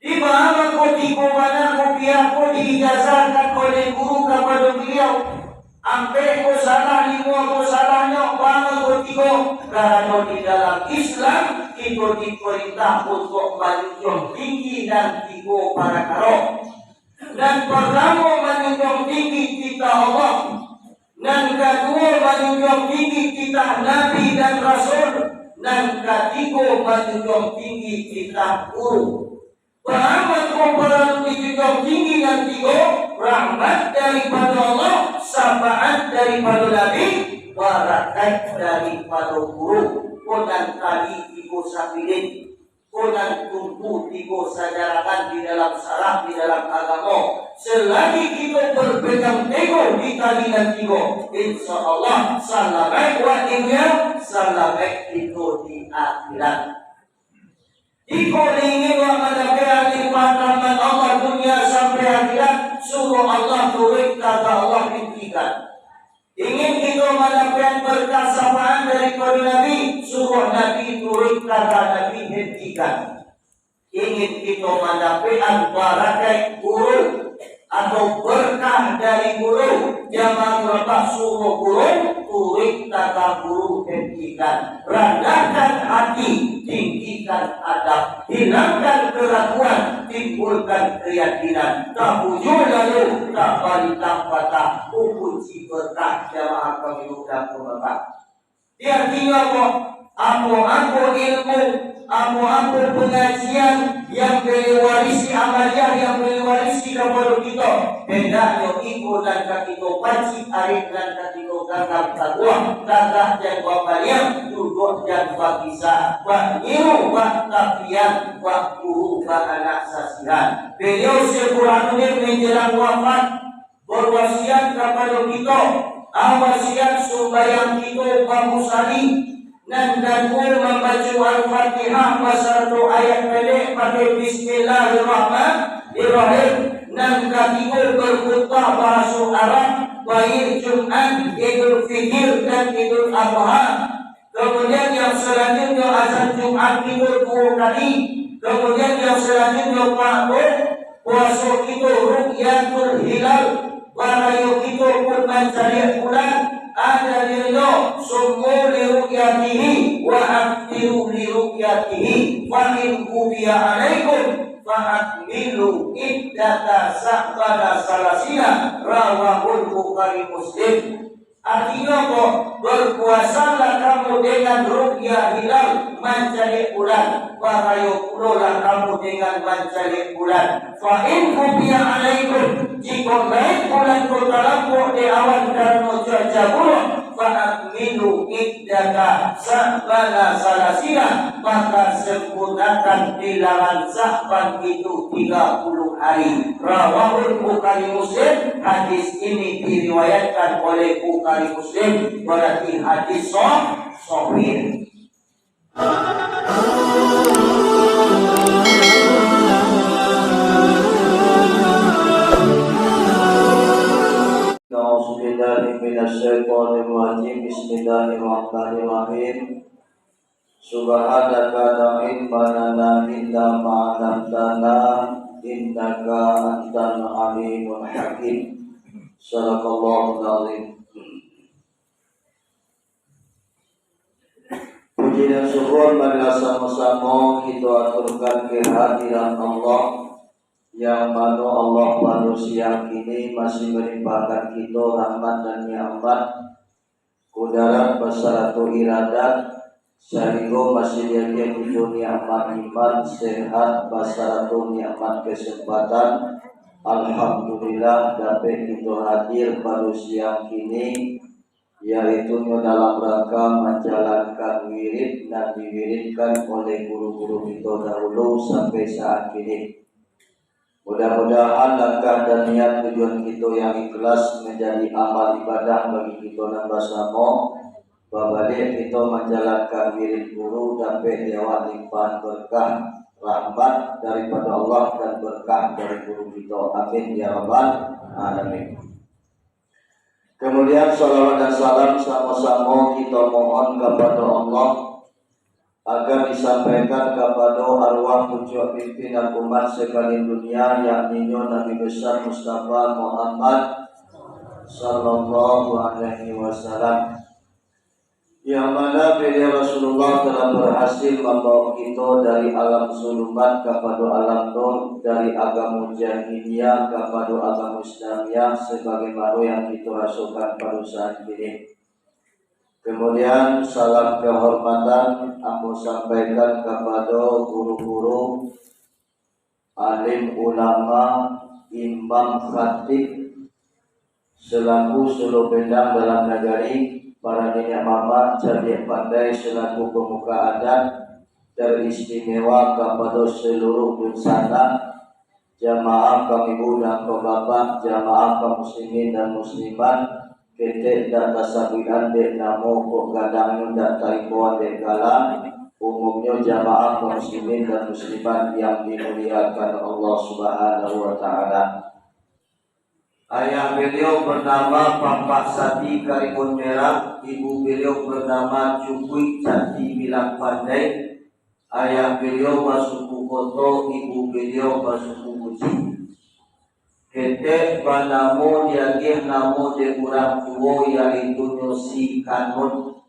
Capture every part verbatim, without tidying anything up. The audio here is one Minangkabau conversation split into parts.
Di ma mangko tigo bana ko pihak ko diijazahkan oleh guru kapado baliau? Ampek ko salah, limo ko salahnyo, bana ko tigo? Karano di dalam Islam, kito diparintah untuak manjunjuang tinggi nan tigo parakaro. Nan partamo, manjunjuang tinggi titah Allah. Nan kaduo, manjunjuang tinggi titah Nabi dan Rasul. Nan katigo, manjunjuang tinggi titah guru. Baa mangko paralu dijunjuang tinggi nan tigo? Rahmat daripado Allah, syafaat daripado Nabi, barakaik daripado guru. Ko nan tadi tigo sapilin, ko nan tumpu tigo sajarangan di dalam syarah, di dalam agamo. Selagi kito berpegang teguh di tali nan tigo, insya Allah salamaik wak di dunia, salamaik kito di akhirat. Jikok ingin wak mandapek limpahan rahmat Allah dunia sampai akhirat, suruah Allah turuik, kata Allah hentikan. Ingin kito mandapek berkah syafaat daripado Nabi, suruah Nabi turuik, kata Nabi hentikan. Ingin kito mandapek barakaik guru, atau berkah dari guru, jamaah murabah suruah guru, turuik kata guru hentikan. Randahkan hati, tinggikan adab, hilangkan keraguan, timbulkan keyakinan. Tabujur lalu, tabantang patah, kunci berkah jamaah kami mudah pemegah. Di artinyo apo? Apo-apo ilmu, apo-apo pangajian yang baliau warisi, amaliah yang baliau warisi kapado kito, hendaknyo iko nan ka kito pacik, arek nan ka kito ganggam taguah, gagah jan bapaliang, duduak jan bakisa, bak nyiru, bak tapian, bak guru, bak anak sasiran. Baliau Syekh Burhanuddin manjelang wafat, bawasiat kapado kito, a, wasiat sumbayang kito bamusali, nan kaduo mambaco Al-Fatihah basarato ayat pendek pakai Bismillahirrahmanirrahim, nan katigo berkhutbah bahaso Arab, baik Jumat, Idul Fitri, dan Idul Adha. Kemudian yang selanjutnya azan Jumat itu dua kali. Kemudian yang selanjutnya Pak Bu, puaso kita ru'yatul hilal, barayo kita pun mancari bulan. Ada dirinya, sumu li ru'yatihi wa aftiru li ru'yatihi, fa in khufiya alaikum fa akmilu iddata sa'bana salasina, rawahul Bukhari Muslim. Artinyo ko, berpuasalah kamu dengan ru'yah hilal, mancaliak bulan, barayo pulolah kamu dengan mancaliak bulan. Fa in khufiya alaikum, jikok naik bulan ko talampok di awan karano cuaca buruak, fa akmilu iddata sa'bana salasina, maka sempurnakan bilangan Sa'ban itu tiga puluh hari. Rawahul Bukhari Muslim, hadis ini diriwayatkan oleh Bukhari Muslim, berarti hadis sah-, sahih. A'udzubillahi minasyaitonirrajim. Bismillahirrahmanirrahim. Subhanaka la ilma lana illa ma 'allamtana, innaka antal alimul hakim. Sadaqallahul azim. Puji dan syukur marilah samo-samo kito aturkan kehadiran Allah, yang mano Allah pado siang kini masih malimpahkan kito rahmat dan nikmat, kudarat basarato iradat, sahinggo masih diagiah kito nikmat iman, sehat, basarato nikmat kesempatan. Alhamdulillah, dapek kito hadir pado siang kini, yaitunyo dalam rangka manjalankan wirid nan diwiridkan oleh guru-guru kito dahulu sampai saat kini. Mudah-mudahan langkah dan niat tujuan kito yang ikhlas manjadi amal ibadah bagi kito nan basamo. Babaliak kito manjalankan wirid guru, dapek di awak limpahan berkah rahmat daripado Allah dan berkah dari guru kito. Amin ya rabbal alamin. Kemudian, salawat dan salam samo-samo kito mohon kapado Allah, akan disampaikan kapado arwah pucuak pimpinan umat sakalian dunia, yakninyo Nabi Besar Mustafa Muhammad sallallahu alaihi wasallam. Yang mana Beliau Rasulullah telah berhasil mambawa kito dari alam zulumat kapado alam nur, dari agamo jahiliyah kapado agamo Islamiah, sebagaimana yang kito rasokan pado saat kini. Kemudian, salam kehormatan ambo sampaikan kapado guru-guru, alim ulama, imam khatib, selaku suluh bendang dalam nagari, para niniak mamak, cadiak pandai selaku pemuka adat, teristimewa kapado seluruh dunsanak, jamaah kaum ibu dan kaum bapak, jamaah kaum muslimin dan muslimat, ketek dak tasabuikan dek namo, kok gadangnyo dak taimbauan dek galang, umumnyo jamaah kaum muslimin dan muslimat yang dimuliakan Allah Subhanahu wa Ta'ala. Ayah beliau bernama Papak Sati Karimun Merah, ibu beliau bernama Cukuik Cati Bilang Pandai. Ayah beliau basuku Koto, ibu beliau basuku Kuci. Ketek banamo diagiah namo dek urang tuo, yaitunyo Si Kanun.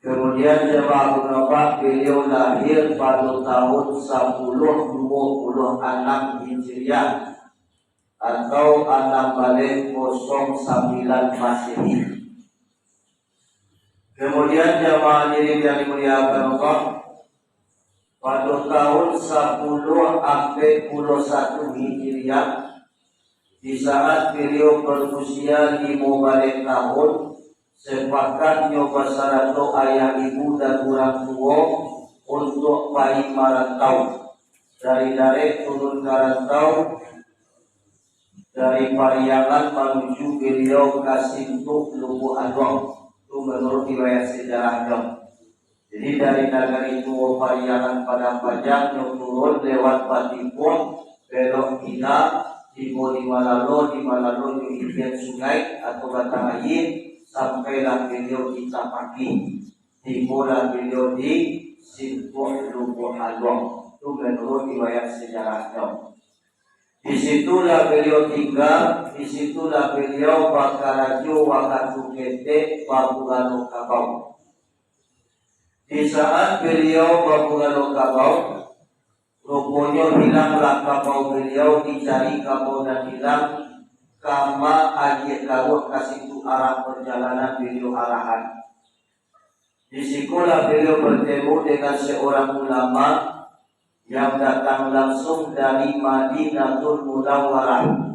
Kemudian jamaah Bapak, beliau lahir pado tahun sapuluah duo puluah anam Hijriah atau anam baleh kosong sambilan Masehi. Kemudian jamaah hadirin yang dimuliakan Allah, pado tahun sapuluah ampek puluah satu Hijriah, di saat beliau berusia limo baleh tahun, sepakatnyo basarato ayah ibu dan urang tuo untuak pai marantau, dari Darek turun ka rantau, dari Pariangan manuju beliau ka Sintuak Lubuak Aluang. Tu menurut riwayat sejarahnyo. Jadi, dari nagari tuo Pariangan Padang Panjang, nyo turun lewat Batipuang, belok kida, tibo di Malalo, di Malalo nyo idian sungai atau batang aia, sampailah beliau di Tapaki. Tibolah beliau di Sintuak Lubuak Aluang. Tu menurut riwayat sejarahnyo. Di situlah beliau tingga, di situlah beliau bakarajo wakatu ketek babugalo kabau. Di saat beliau babugalo kabau, ruponyo hilanglah kabau beliau, dicari kabau nan hilang, kama aia karuah ka situ arah parjalanan beliau arahan. Di sikolah beliau bertemu dengan seorang ulama yang datang langsung dari Madinatul Munawwarah.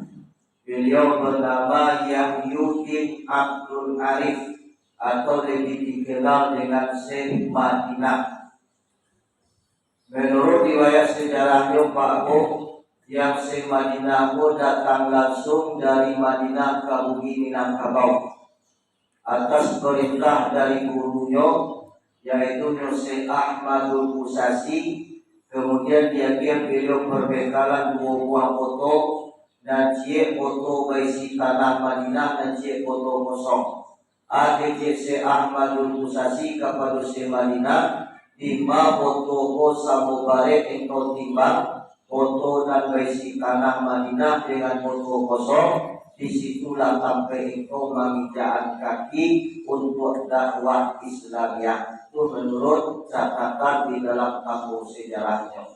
Beliau bernama Yahyuddin Abdul Arif atau lebih dikenal dengan Syekh Madinah. Menurut riwayat sejarahnyo, Pak Abu, yang Syekh Madinah ko datang langsung dari Madinah ka bumi Minangkabau, atas perintah dari gurunyo, yaitu Syekh Ahmadul Musasi. Kemudian diagiah beliau perbekalan duo buah poto, nan ciek poto baisi tanah Madinah, nan ciek poto kosong. Kecek Syekh Ahmadul Musasi kapado Syekh Madinah, "Dima poto ko samo barek engkau timbang, poto nan baisi tanah Madinah dengan poto kosong, di situlah tampek engkau manginjakan kaki untuak dakwah Islamiah." Tu menurut catatan di dalam tambang sejarahnyo.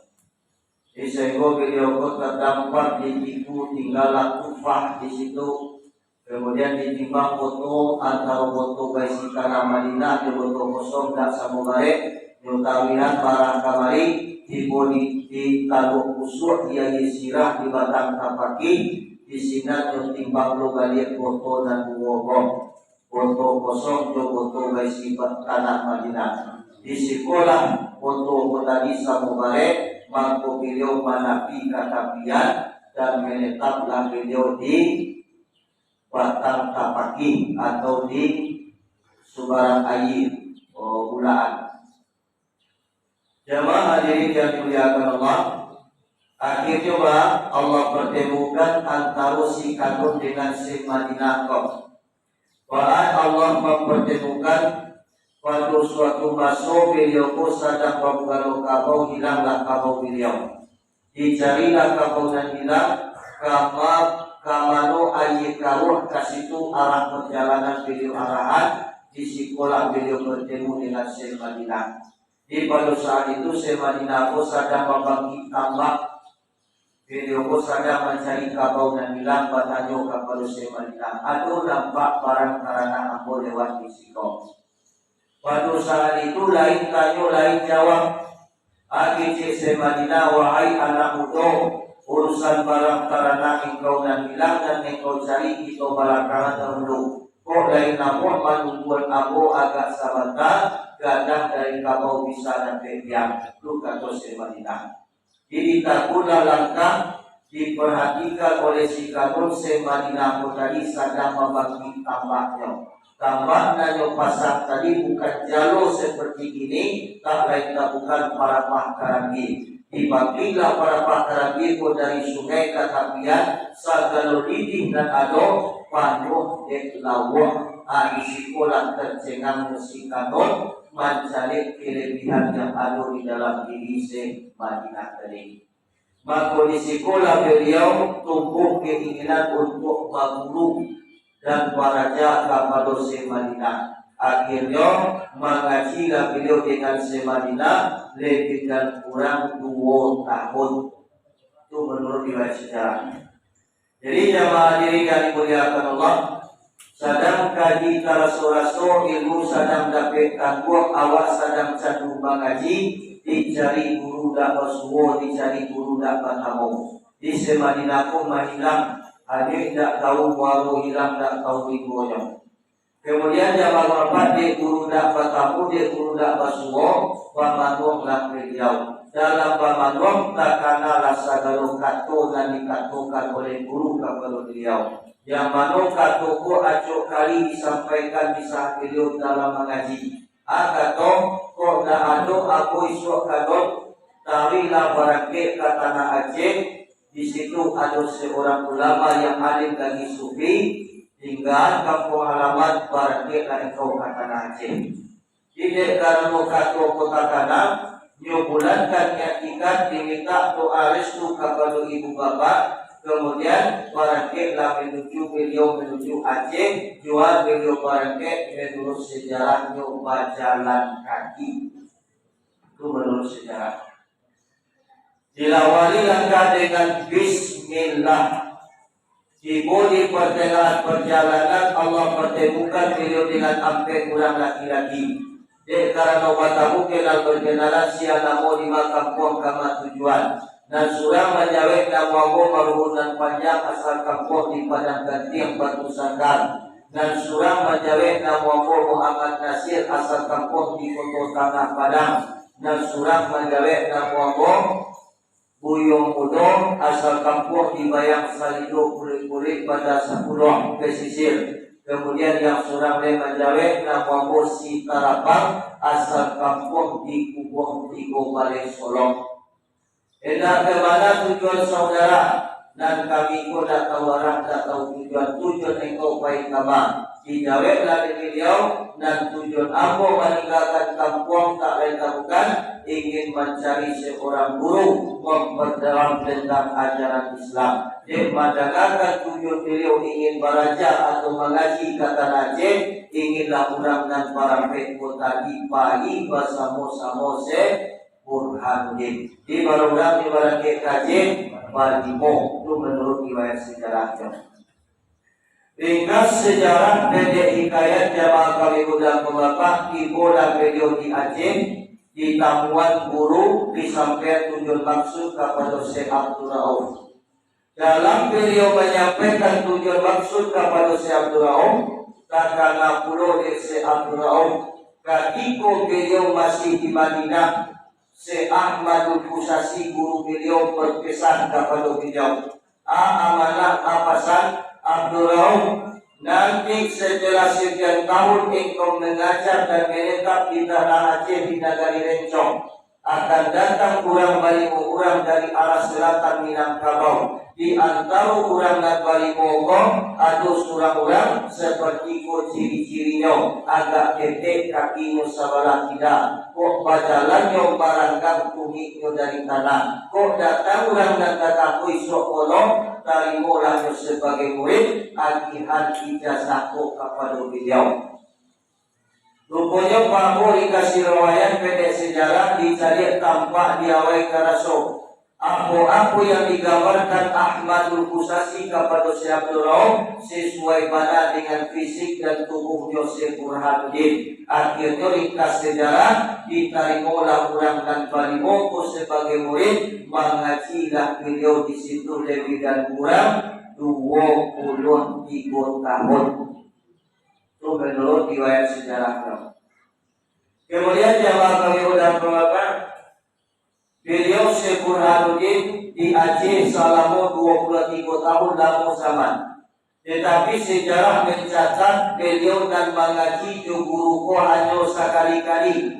Jadi, sahinggo beliau ko tadampar di Tiku, tinggalah Kufah di situ. Kemudian ditimbang poto, antaro poto baisi tanah Madinah jo poto kosong dak samo barek, nyo taruihan barang kamari, tibo di, di Taluak Pusuak, di Aia Sirah, di Batang Tapaki, di sinan nyo timbang lo baliak poto nan duo ko, poto kosong jo poto baisi ba-, tanah Madinah. Di sikolah poto ko tadi samo barek, mangko beliau manapi ka tapian, dan menetaplah beliau di Batang Tapaki atau di Subarang Aia, oh, Ulaan. Jamaah hadirin yang dimuliakan Allah, akhirnyo, ba, Allah pertemukan antaro si Kanun dengan si Madinah ko. Baa Allah mempertemukan, Pado suatu maso, baliau ko sadang bapugalau kabau, hilanglah kabau baliau. Dicarilah kabau nan hilang, ka ma-, ka mano aia karuah, ka situ arah pajalanan baliau arahan, di sikolah baliau batemu dengan Syekh Madinah. Di pado saat itu, Syekh Madinah ko sadang mambagi tambak. Baliau ko sadang mancari kabau nan hilang, batanyo kapado Syekh Madinah, "Ado nampak barang taranak ambo lewat di siko?" Pado saat itu, lain tanyo, lain jawab. Kecek Syekh Madinah, "Wahai anak mudo, urusan barang taranak engkau nan hilang nan engkau cari, kito balakangan dahulu. Kok lain namuah manungguan ambo agak sabanta, gadang dari kabau bisa dapek diam," tu kato Syekh Madinah. Jadi, takunlah langkah, diparatikan oleh si Kanun, Syekh Madinah ko tadi sadang mambagi tambaknyo. Tambak nan nyo pasang tadi bukan jalo saparti kini, tak lain tak bukan parapah karambia. Dibagilah parapah karambia ko dari sungai ka tapian, sagalo lidih nan ado panuah dek lauak. Ah, di sikolah tacengang si Kanun mancaliak kalabihan yang ado di dalam diri Syekh Madinah tadi. Mako, di sikolah baliau tumbuah kainginan untuak baguru dan baraja kapado Syekh Madinah. Akhirnyo, mangajilah baliau dengan Syekh Madinah labiah kurang duo tahun. Tu manuruik riwayat sejarah. Jadi, jamaah hadirin yang dimuliakan Allah, sadang kaji taraso-raso, ilmu sadang dapek tangguang, awak sadang candu mangaji, dicari guru dak basuo, dicari guru dak batamu. Di Syekh Madinah ko mahilang, hanyo indak tahu muaro hilang, dak tahu tinggonyo. Kamudian, jamaah harapan, dek guru dak batamu, dek guru dak basuo, bamanuanglah baliau. Dalam bamanuang, takanalah sagalo kato nan dikatokan oleh guru kapado baliau. Yang mano kato ko acok kali disampaikan di saat baliau dalam mangaji. A kato, "Kok dak ado, ambo isuak ka Gadot, tarilah barangkek ka Tanah Aceh, di situ ado saurang ulama yang alim lagi sufi, tinggaan kampuang halaman, barangkeklah engkau ka Tanah Aceh." Dek karano kato ko takana, nyo bulankan iktikad, dimintak doa restu kapado ibu bapak, kamudian, barangkeklah manuju baliau manuju Aceh, jua baliau barangkek, manuruik sejarahnyo bajalan kaki. Itu manuruik sejarah. Diawali langkah dengan bismillah. Tibo di partangahan parjalanan, Allah partemukan baliau dengan ampek urang laki-laki. Dek karano batamu, kenal parkenalan, sia namo, di ma kampuang kama tujuan. Nan surang manjawek, "Namo ambo Marhun Nan Panjang, asal kampuang di Padang Gantiang, Batu Sanggar." Nan surang manjawek, "Namo ambo Muhammad Nasir, asal kampuang di Koto Tanah Padang." Nan surang manjawek, "Namo ambo Buyuang Mudo, asal kampuang di Bayang Salido, Kurik-Kurik, Banda Sapuluah, Pesisir." Kamudian, yang surang lai manjawek, "Namo ambo Si Tarapang, asal kampuang di Kubuang Tigo, Balai Solok." Indak ka mana tujuan saudara, nan kami ko dak tahu arah, dak tahu tujuan, tujuan engkau pai kama? Dijaweklah dek baliau, nan tujuan ambo maninggakan kampuang tak lain tak bukan, ingin mancari seorang guru, memperdalam tentang ajaran Islam. Dek mandangakan tujuan baliau ingin baraja atau mangaji ka Tanah Aceh, inginlah urang nan barangkek ko tadi pai basamo-samo se Burhanuddin. Di barang urang di barangkek kaji balimo, tu manuruik riwayat sejarahnyo. Ringkas sejarah pendek hikayat jamaah kami muda pemapah, tibolah baliau di Aceh, ditamuan guru, disampaian tujuan maksud kapado Syekh Abdul Rauf. Dalam baliau manyampaikan tujuan maksud kapado Syekh Abdul Rauf, takana pulo dek Syekh Abdul Rauf, katiko baliau masih di Madinah, Syekh Ahmadul Kusasi guru baliau berpesan kapado baliau, "A amanah, a pasan Abdul Rauf, nanti setelah sekian tahun engkau mengajar dan menetap di Tanah Aceh di Nagari Rencong, Akan datang urang balimo urang dari arah selatan Minangkabau. Di antaro urang nan balimo ko, ado surang urang, saparati ko ciri-cirinyo, agak ketek kakinyo sabalah kida, kok bajalannyo maranggang tumiknyo dari tanah. Kok datang urang nan ka takuik sok kono, tarimolah nyo sabagai murid, agiahan ijazah ko kapado baliau. Ruponyo, Pak Ambo dikasih riwayat pendek sejarah, dicaliak tampak di awai karaso. Apo-apo yang digambarkan Ahmadul Qusasi kapado Syekh Abdul Rauf sesuai bana dengan fisik dan tubuhnyo Syekh Burhanuddin. Akhirnyo, ringkas sejarah, ditarimolah urang nan balimo ko sabagai murid, mangajilah baliau di situ labiah dan kurang duo puluah tigo tahun. Tu menurut riwayat sejarah. Kemudian jamaah kami mudah berbahagia, beliau Syekh Burhanuddin di Aceh salamo duo puluah tigo tahun lamo zaman. Tetapi sejarah mencatat beliau nan mangaji jo guru ko hanyo sakali-kali.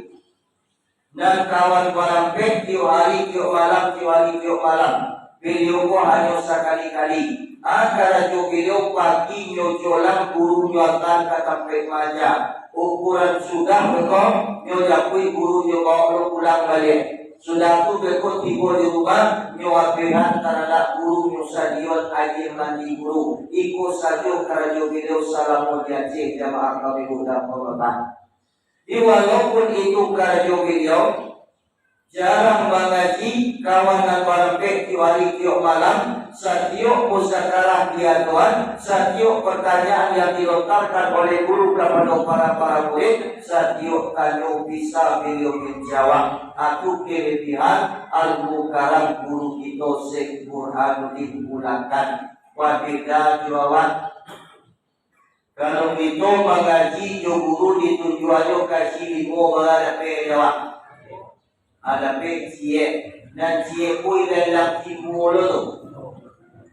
Nan kawan barampek tiok hari, tiok malam, tiok hari, tiok malam. Baliau ko hanyo sakali-kali. Ah, karajo baliau, pagi nyo jolang gurunyo antaan ka tampek maaja. Ukuran sudah beko, nyo japuik gurunyo baok lo pulang baliak. Sudah tu beko tibo di rumah, nyo abehan taranak gurunyo sadiyoan aia mandi guru. Iko sajo karajo baliau salamo di Aceh, jamaah kami mudah berbahagia. Di walaupun itu karajo baliau, jarang mangaji, kawan nan barampek tiok hari tiok malam, satiok muzakarah diadoan, satiok pertanyaan yang dilontarkan oleh guru kapado para-para murid, satiok tanyo bisa baliau manjawab. Atu kelebihan ilmu karam guru kito Syekh Burhanuddin Bulakan. Babeda jo awak. Kalau kito mangaji jo guru ditunjuaknyo kaji limo bara dapek dek awak. Ah, dapek ciek. Nan ciek ko ilang-ilang timu lo tu.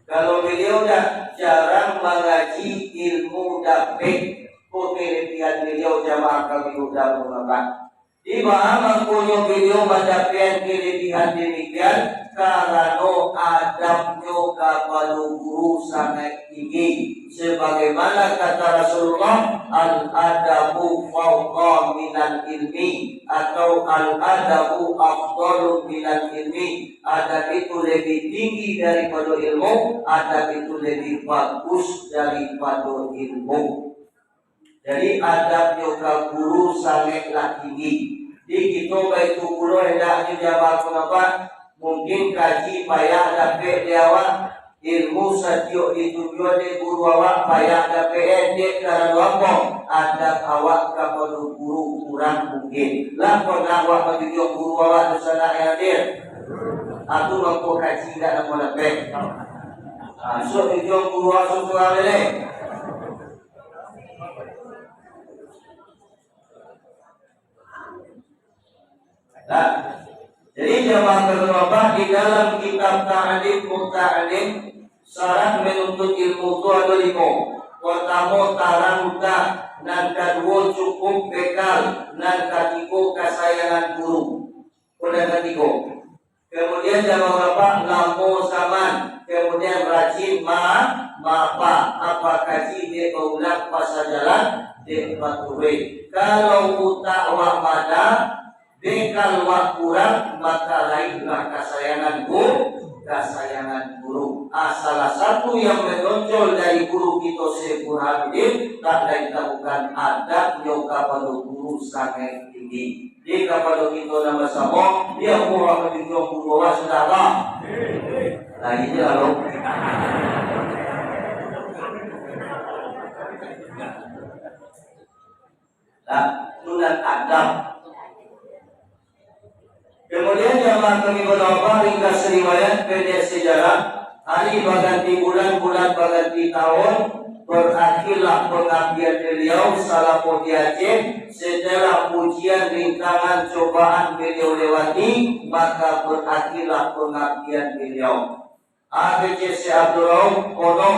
Kalau baliau dak jarang mangaji ilmu dapek, ko kelebihan baliau jamaah kami mudah berbahagia. Di baa mangkonyo baliau mandapekan kelebihan demikian? Karano adabnyo kapado guru sangaik tinggi. Sabagaimana kata Rasulullah, "Al-adabu fauqa minal ilmi," atau "Al-adabu afdalu minal ilmi." Adab itu lebih tinggi daripado ilmu, adab itu lebih bagus daripado ilmu. Jadi, adabnyo ka guru sangaiklah tinggi. Di kito baitu pulo hendaknyo jamaah ko nampak, mungkin kaji payah dapek di awak, ilmu satiok ditunjuak dek guru awak payah dapek, eh, dek karano apo? Adab awak kapado guru kurang mungkin. Lah pernah awak manjunjuang guru awak tu sanak yang hadir? Atu mangko kaji indak namuah dapek. Ah, sok junjuang guru awak surang lele. Nah, jadi jamaah karajo Allah, di dalam kitab Ta'lim Muta'allim, syarat manuntut ilmu tu ado limo. Partamo, tarang utak, nan kaduo, cukuik bekal, nan katigo, kasayangan guru. Ko nan katigo. Kemudian jamaah Bapak, lamo zaman, kemudian rajin ma-, maapa, apa kaji dek baulang, pasajalan dek baturuik. Kalau utak wak mada, bekal wak kurang, maka lainlah kasayangan gu-, kasayangan guru. Ah, salah satu yang menonjol dari guru kito Syekh Burhanuddin, tak lain tak bukan adabnyo kapado guru sangaik tinggi. Di kapado kito nan basamo, bia pulo manjunjuang guru awak sudah lah. Lagi je lalu. Nah, tu nan adab. Kemudian jamaah kami mudah berbahagia, ringkas riwayat pendek sejarah, hari baganti bulan, bulan baganti tahun, berakhirlah pengabdian beliau salamo di Aceh. Setelah ujian, rintangan, cobaan beliau lewati, maka berakhirlah pengabdian beliau. Ah, kecek Syekh Abdul Rauf, kono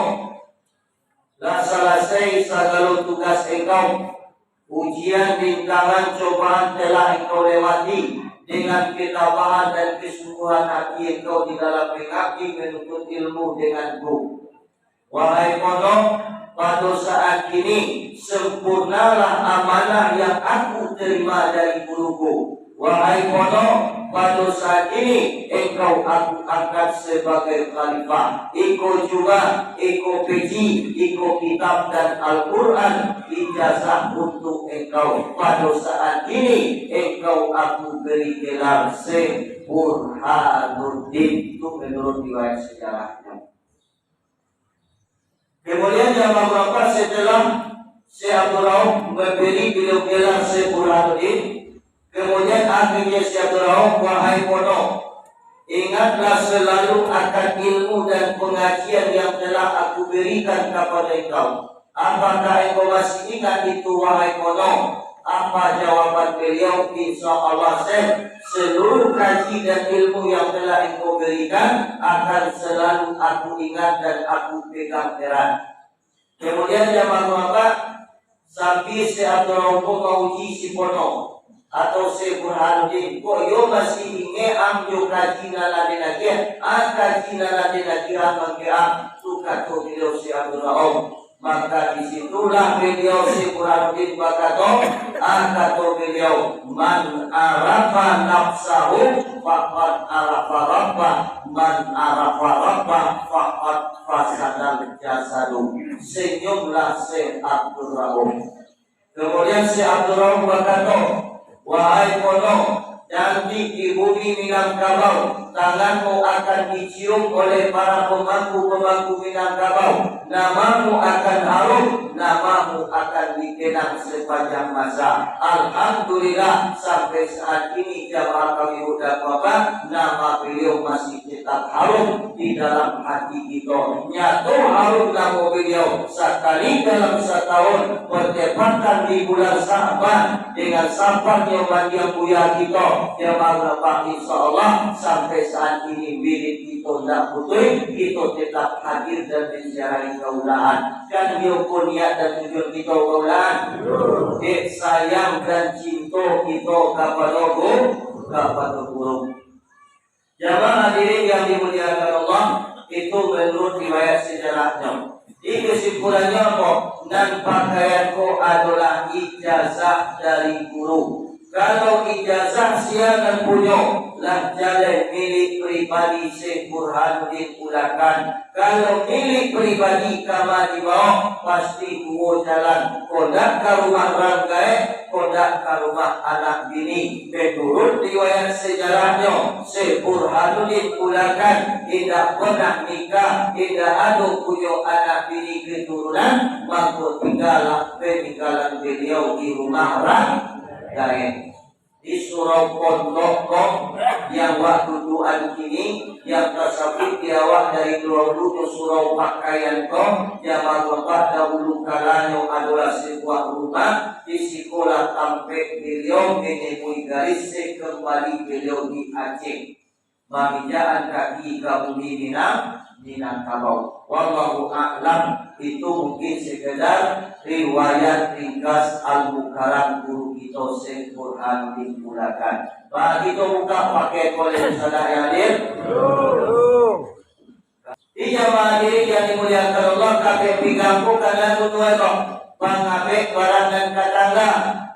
lah salasai sagalo tugas engkau. Ujian, rintangan, cobaan telah engkau lewati. dengan ketabahan dan kesungguhan hati engkau di dalam mengabdi menuntut ilmu denganku. Wahai Pono, pado saat kini, sempurnalah amanah yang aku terima dari guruku. Wahai Pono, pado saat kini, engkau aku angkat sebagai khalifah. Iko jubah, iko peci, iko kitab dan Al-Quran, ijazah untuk engkau. Pado saat kini, engkau aku beri gelar Syekh Burhanuddin. Itu menurut riwayat sejarahnya. Kemudian jamaah Bapak, setelah Syekh Abdul Rauf memberi beliau gelar Syekh Burhanuddin, kemudian akhirnya Syekh Abdul Rauf, wahai Pono, ingatlah selalu akan ilmu dan pengajian yang telah aku berikan kepada engkau. Apakah engkau masih ingat itu, wahai Pono? Apa jawaban beliau? Insya Allah, Syekh, seluruh kaji dan ilmu yang telah engkau berikan akan selalu aku ingat dan aku pegang erat. Kemudian jamaah Bapak, sampai Syekh Abdul Rauf mauji si Pono atau Syekh Burhanuddin, kok yo masih ingek am jo kaji nan lah den agiah, ah, kaji nan lah den agiah mangke am, tu kato beliau Syekh Abdul Rauf. Maka di situlah beliau Syekh Burhanuddin bakato, ah, kato beliau, "Man arafa nafsahu, faqad arafa rabbah, man arafa rabbah, faqad fasadal jasadu." Senyumlah Syekh Abdul Rauf. Kemudian Syekh Abdul Rauf bakato, "Wahai Pono, nanti di bumi Minangkabau, tanganmu akan dicium oleh para pemangku-pemangku Minangkabau. Namamu akan harum, namamu akan dikenang sepanjang masa." Alhamdulillah, sampai saat ini jamaah kami udah Bapak, nama beliau masih tetap harum di dalam hati kito. Nyato harum namo beliau, sakali dalam satahun, bertepatan di bulan Sa'ban, dengan sabarnyo mandiang buya kito, jamaah Bapak, insya Allah, sampai saat ini wirid kito ndak putuih, kito tetap hadir dan menziarahi kaulahan. Kan iyo ko niat dan tujuan kito kaulahan? Dek sayang dan cinto kito kapado gu-, kapado guru. Jamaah hadirin yang dimuliakan Allah, itu menurut riwayat sejarahnyo. Di kesimpulannyo apo? Nan pakaian ko adolah ijazah dari guru. Kalau ijazah sia nan punyo, lah jaleh milik pribadi Syekh Burhanuddin Ulakan. Kalau milik pribadi kama dibaok, pasti duo jalan, kondak ka rumah rang gaek, kondak ka rumah anak bini. Menurut riwayat sejarahnyo, Syekh Burhanuddin Ulakan indak pernah nikah, indak ado punyo anak bini keturunan, mangko tinggalah peninggalan beliau di rumah rang gaek. Di surau pondok ko, yang wak dudukan kini, yang tasabuik di awak dari dulu-dulu surau pakaian ko, jamaah Bapak, dahulu kalanyo adolah sebuah rumah, di sikolah tampek beliau menemui garis sekembali beliau di Aceh. Mamijakan kaki ka bumi Minang-, Minangkabau. Wallahu a'lam, itu mungkin sekedar riwayat ringkas Al-Mukarram guru kito Syekh Burhanuddin Ulakan. Bah, kito buka pakai kolej sanak yang hadir. Di jamaah hadirin yang dimuliakan Allah, kabek pigang ko kana nunu ko, pangabek barang nan ka tangga.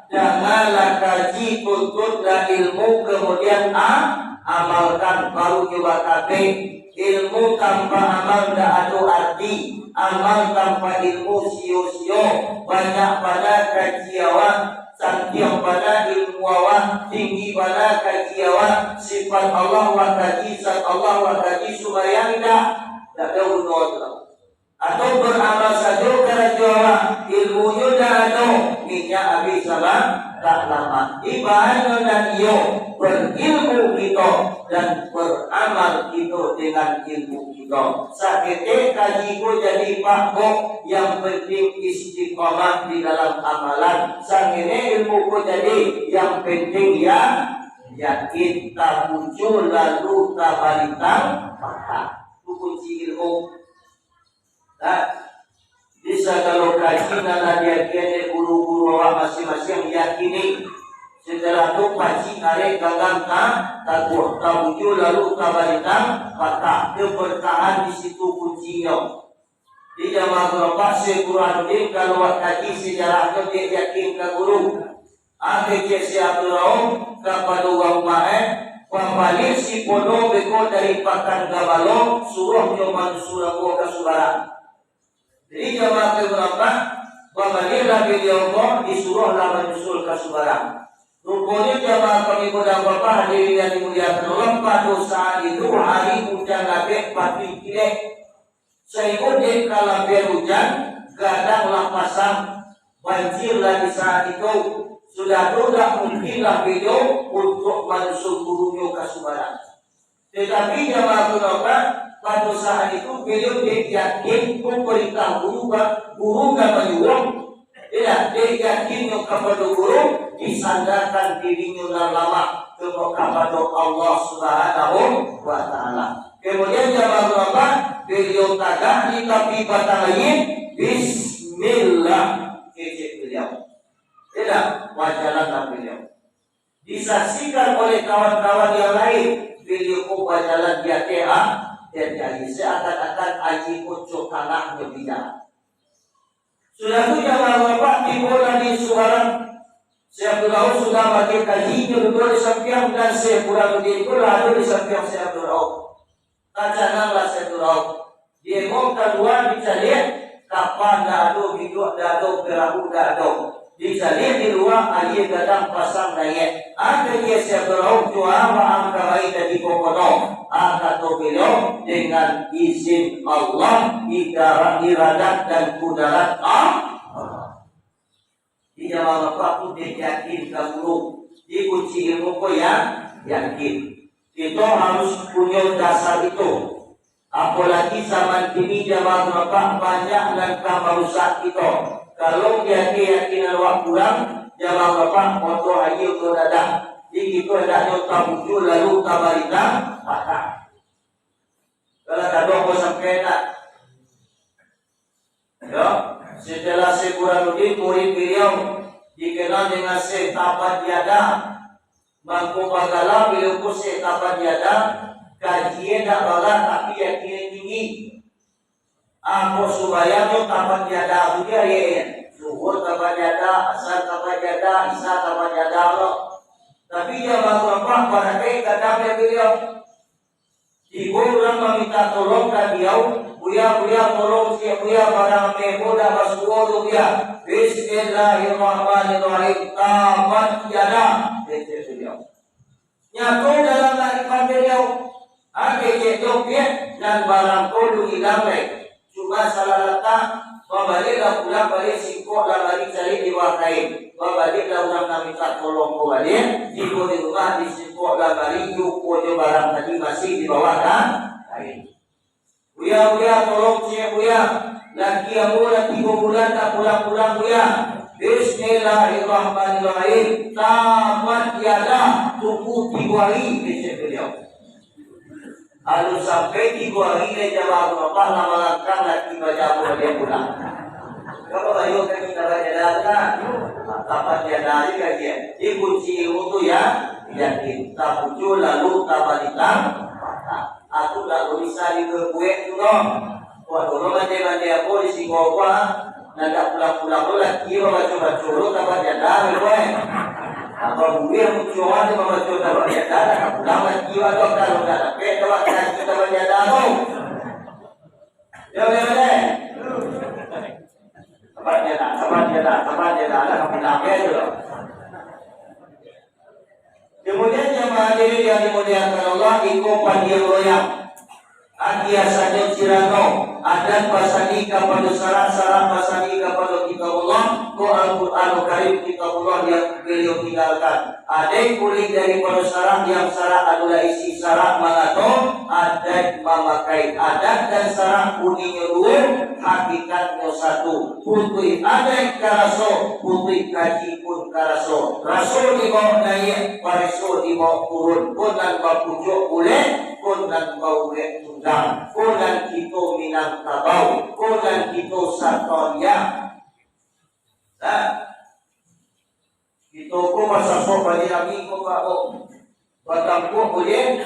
Janganlah kaji, tuntutlah ilmu, kemudian a-, amalkan, baru jo bakabek. Ilmu tanpa amal ndak ado arti, amal tanpa ilmu sio-sio. Banyak bana kaji awak, santiang bana ilmu awak, tinggi bana kaji awak, sifat Allah wak kaji, zat Allah wak kaji, sumbayang indak? Ndak ado guno tu. Atau beramal sajo karajo awak, ilmunyo ndak ado, minyak abih salah, tak lamak. Ibaratnyo nan iyo, berilmu kito dan beramal kito dengan ilmu kito. Saketek kaji ko jadi pakbok, yang penting istiqamah di dalam amalan. Sangenek ilmu ko jadi, yang penting ya, yakin, takucu lalu tabalitang paha. Itu kunci ilmu. Nah, di sagalo kaji nan lah diagiah dek guru-guru awak masing-masing, yakini. Sing Jalan tu pacik arek ganggang ka taguah, tabujur lalu ka balintang patah. Dia bertahan di situ kuncinyo. Di jamaah gerobak Syekh Burhanuddin, kalau wak kaji sejarah tu, dia yakin ka guru. Akhir Syekh Abdul Rauf kapado urang rumah, eh, pambaliak si Pono beko dari Pakan Gabalo, suruahnyo manyusul ambo ka Subarang. Jadi, jamaah kami rapat, babaliaklah baliau ko, disuruahlah manyusul ka Subarang. Ruponyo, jamaah kami ko nan bapak hadirin yang dimuliakan Allah, pado saat itu hari ujan labek patuik kilek. Sainggo dek kalabiahan ujan, gadang lah pasang, banjir lah di saat itu. Sudah tu, dak mungkinlah baliau untuak manyusul gurunyo ka Subarang. Tetapi jamaah tu nampak, pado saat itu baliau dek yakin tu parintah guru, guru nan manyuruah. Indak, dek yakinnyo kapado guru, disandakan dirinyo nan lamah kapado Allah Subhanahu wa Ta'ala. Kemudian jamaah tu nampak, baliau tagak di tapi batang aia, Bismillah, kecek baliau. Indak, bajalanlah baliau. Disaksikan oleh kawan-kawan yang lain, baliau ko bajalan di ateh a-, di ateh aia, seakan-akan aia ko cok tanahnyo bida. Sudah tu, jamaah bapak, tibolah di Subarang. Syekh Abdul Rauf sudah bagian kajinyo duduak di sampiang, dan Syekh Burhanuddin tu lah ado di sampiang Syekh Abdul Rauf. Tacananglah Syekh Abdul Rauf. Di emong kalua dicaliak, kapa ndak ado, biduak ndak ado, pirahu ndak ado. Dicaliak di lua, aia gadang pasang naiak. Angkek Syekh Abdul Rauf, jua waang kamari jadi gubernur. Ah, kato baliau, dengan izin Allah, idarah, iradat dan kudarat Allah. Di jamaah bapak tu dek yakin ka guru, di kunci ilmu ko ya yakin. Kito harus punyo dasar itu. Apolagi zaman kini jamaah bapak banyak nan ka marusak kito. Kalau kiyaki-, keyakinan awak kurang, jamaah bapak, moto aia ko dadah. Di kito hendaknyo tabujur lalu tabalintang patah. Kalau taduah ko sampai nak. Yo, setelah Syekh Burhanuddin, murid baliau dikenal dengan Syekh Tapan Yada. Mangko bagala baliau ko Syekh Tapan Yada, kajinyo indak bara, tapi yakinnyo tinggi. Ambo sumbayang tu Tapan Yada tu je, ye. Zuhur Tapan Yada, Asar Tapan Yada, Isya Tapan Yada lo. Tapi jamaah bapak, barakaik gadang dek baliau. Tibo urang maminta tolong ka baliau, "Buya, Buya, tolong ciek, Buya, barang ambo dak basuo tu, Buya." "Bismillahirrahmanirrahim." Tapan Yada, kecek baliau. Nyato dalam kearifan baliau, ah, kecek dompet nan barang ko lu ilang lai. Cuma salah latak, babaliaklah pulang baliak, singkok lamari caliak di bawah kain. Babaliaklah urang nan minta tolong ko baliak, tibo di rumah, di singkok lamari, juo ko jo barang tadi masih di bawah ka-, kain. "Buya, Buya, tolong ciek, Buya. Laki ambo lah tigo bulan tak pulang-pulang, Buya." "Bismillahirrahmanirrahim. Tapan Yada, tunggu tigo hari," kecek baliau. Alun sampai tigo hari lai, jamaah bapak, lah malangkah laki bajamo baliak pulang. Kalau ayo ka kita bajalan kan? Tapan Yada ni kaji. Di kunci ilmu tu ya, yakin. Tabujur lalu tabalintang patah. Aku tak bisa dibuek tu doh. Wah, dulu mandai-mandai aku di siko apa? Nan dak pulang-pulang tu laki babaco-baco tu Tapan Yada, weh. Apa buih muncul tu babaco Tapan Yada, dak pulang laki baru, kalau dak dapek tu laki Tapan Yada tu. Ya, ya, ya. Tapan Yada, Tapan Yada, Tapan Yada, dak pulang, ya, tu. Kemudian, jamaah hadirin yang dimuliakan Allah, iko pandiang royang. Agiah sanyo cirano, adat basandi kapado syarak, syarak basandi kapado Kitabullah, ko Al-Quranul Karim Kitabullah yang baliau tinggalkan. Adaik buliah daripado syarak, yang syarak adolah isi syarak mangato, adaik mamakai. Adat dan syarak bunyinyo duo, hakikatnyo satu. Putuih adaik karaso, putuih kaji pun karaso. Raso dibaok naiak, pareso dibaok turun. Ko nan bapucuak bulek, ko nan baurek tunggang. Ko nan kito Minangkabau, ko nan kito Satria. Nah, Toko basasok bajirami ko ka o, batampuak buliah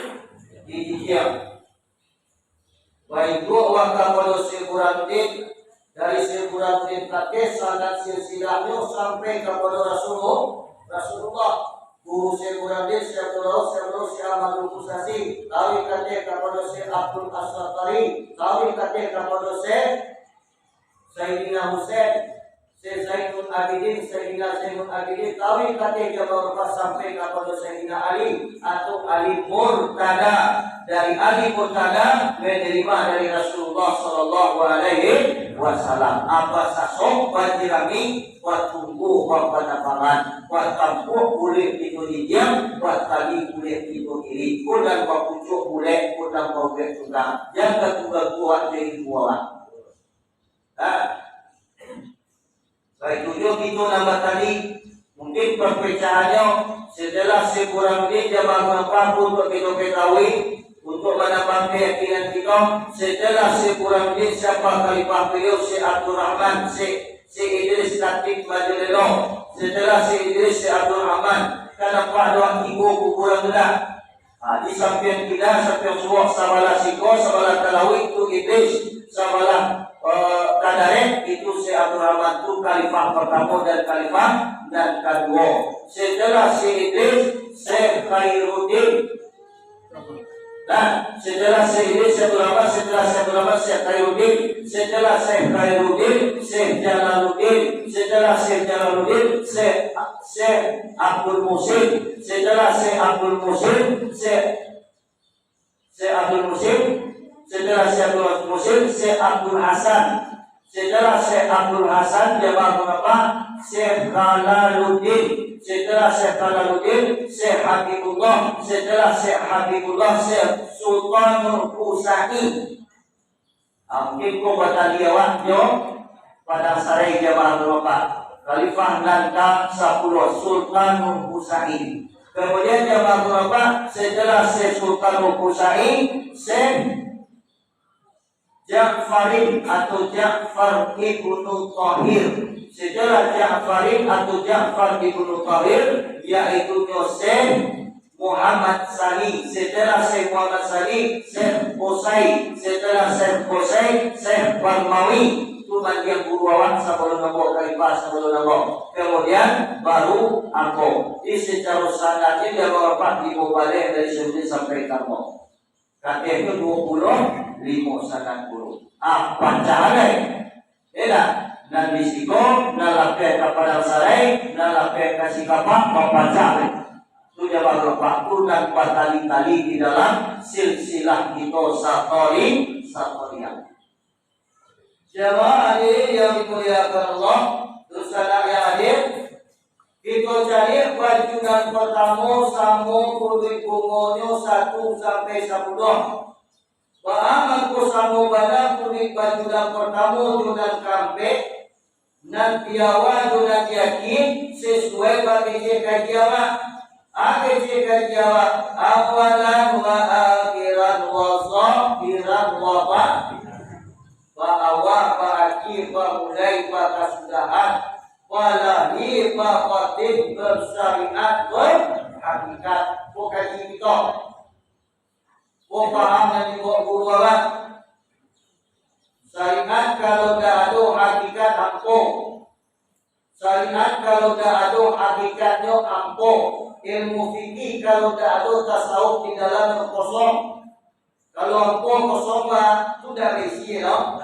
di didiang. Baiklah, wah kapado Syekh Burhanuddin, dari Syekh Burhanuddin kakek sanad silsilahnyo sampai kapado Rasulullah, Rasulullah. Guru Syekh Burhanuddin, Syekh Abdul Rauf, Syekh Abdul Rauf, Syekh Ahmad Al-Qusasi, tawi kakek kapado Syekh Abdul As-Satari, tawi kakek kapado Syekh Sayyidina Husain, Syekh Zainul Abidin, Sayyidina Zainul Abidin, tawi kakek jamaah sampai kapado Sayyidina Ali atau Ali Murtada. Dari Ali Murtada menerima dari Rasulullah sallallahu alaihi wasallam. Apa sasok bajirami, batunggu bapanabangan, batampuak buliah kito didiang, batali buliah kito iri, ko nan bapucuak bulek, ko nan baubek tunggang, jan ka tunggang kuat jadi buah. Nah, baitu juo kito nan batali, mungkin parpecahannyo, setelah Syekh Burhanuddin jamaah mangapa untuak kito ketahui, untuak manambah keyakinan kito, setelah Syekh Burhanuddin siapa khalifah beliau, Syekh Abdul Rahman, Syekh, Syekh Idris Khatib Majalelo, setelah Syekh Idris, Syekh Abdul Rahman, ka nampak doh tigo kuburan tu dak? Ha, di sampiang kida, sampiang suok, sabalah siko, sabalah ka lauik tu Idris, sabalah, eh, ka darek itu Syekh Abdul Rahman tu khalifah partamo dan khalifah nan kaduo. Setelah Syekh Idris, Syekh Khairuddin. Nah, setelah Syekh Idris, Syekh Abdul Rahman, setelah Syekh Abdul Rahman, Syekh Khairuddin, setelah Syekh Khairuddin, Syekh Jalaluddin, setelah Syekh Jalaluddin, Syekh, Syekh Abdul Muhsin, setelah Syekh Abdul Muhsin, Syekh, Syekh Abdul Muhsin, setelah Syekh Abdul Muhsin, Syekh Abdul Hasan, setelah Syekh Abdul Hasan, jamaah mangapa, Syekh Jalaluddin, setelah Syekh Jalaluddin, Syekh Habibullah, setelah Syekh Habibullah, Syekh Sultanul Husaini. Ah, mungkin ko batali awak jo Padang Sarai, jamaah mangapa. Khalifah nan ka sapuluah, Sultanul Husaini. Kemudian jamaah mangapa, setelah Syekh Sultanul Husaini, Syekh Ja'farin atau Ja'far ibnu Thahir. Setelah Ja'farin atau Ja'far ibnu Thahir, yaitu nyo Syekh Muhammad Sani. Setelah Syekh Muhammad Sani, Syekh Qusai. Setelah Syekh Qusai, Syekh Barmawi. Tu mandiang guru awak sabalun ambo, khalifah sabalun ambo. Kemudian baru ambo. Di secara sanadnyo dia marapat di Mubalek dari Syekh sampai ka ambo. Kakek tu duo puluah limo sanad guru. Ah, pacah lai. Elah, nan di siko, nan lapeh ka Padang Sarai, nan lapeh ka Sikapak, bapacah lai. Tu jamaah mangapa, tu nan batali-tali di dalam silsilah kito satori-, satorian. Jamaah hadirin yang dimuliakan Allah, dunsanak yang hadir, kito caliak baju nan partamo samo kuruik bungonyo satu sampai sapuluah. Baa mangko samo bana kuruik baju nan partamo jo nan kaampek, nan di awa jo nan di akhia, sasuai bakecek kaji awak. A kecek kaji awak, awalan wa akhiran wa zahiran wa batinan. Ba-awal, ba-akhia, bamulai, bakasudahan, balahia, babatin, basyariat, bahakikat. Ko kaji kito. Ko paham nan dibaok guru awak. Syariat kalau ndak ado hakikat ampo. Syariat kalau ndak ado hakikatnyo ampo. Ilmu fikih kalau ndak ado tasawuf di dalamnyo kosong. Kalau ampo kosong mah, tu ndak baisi, yo.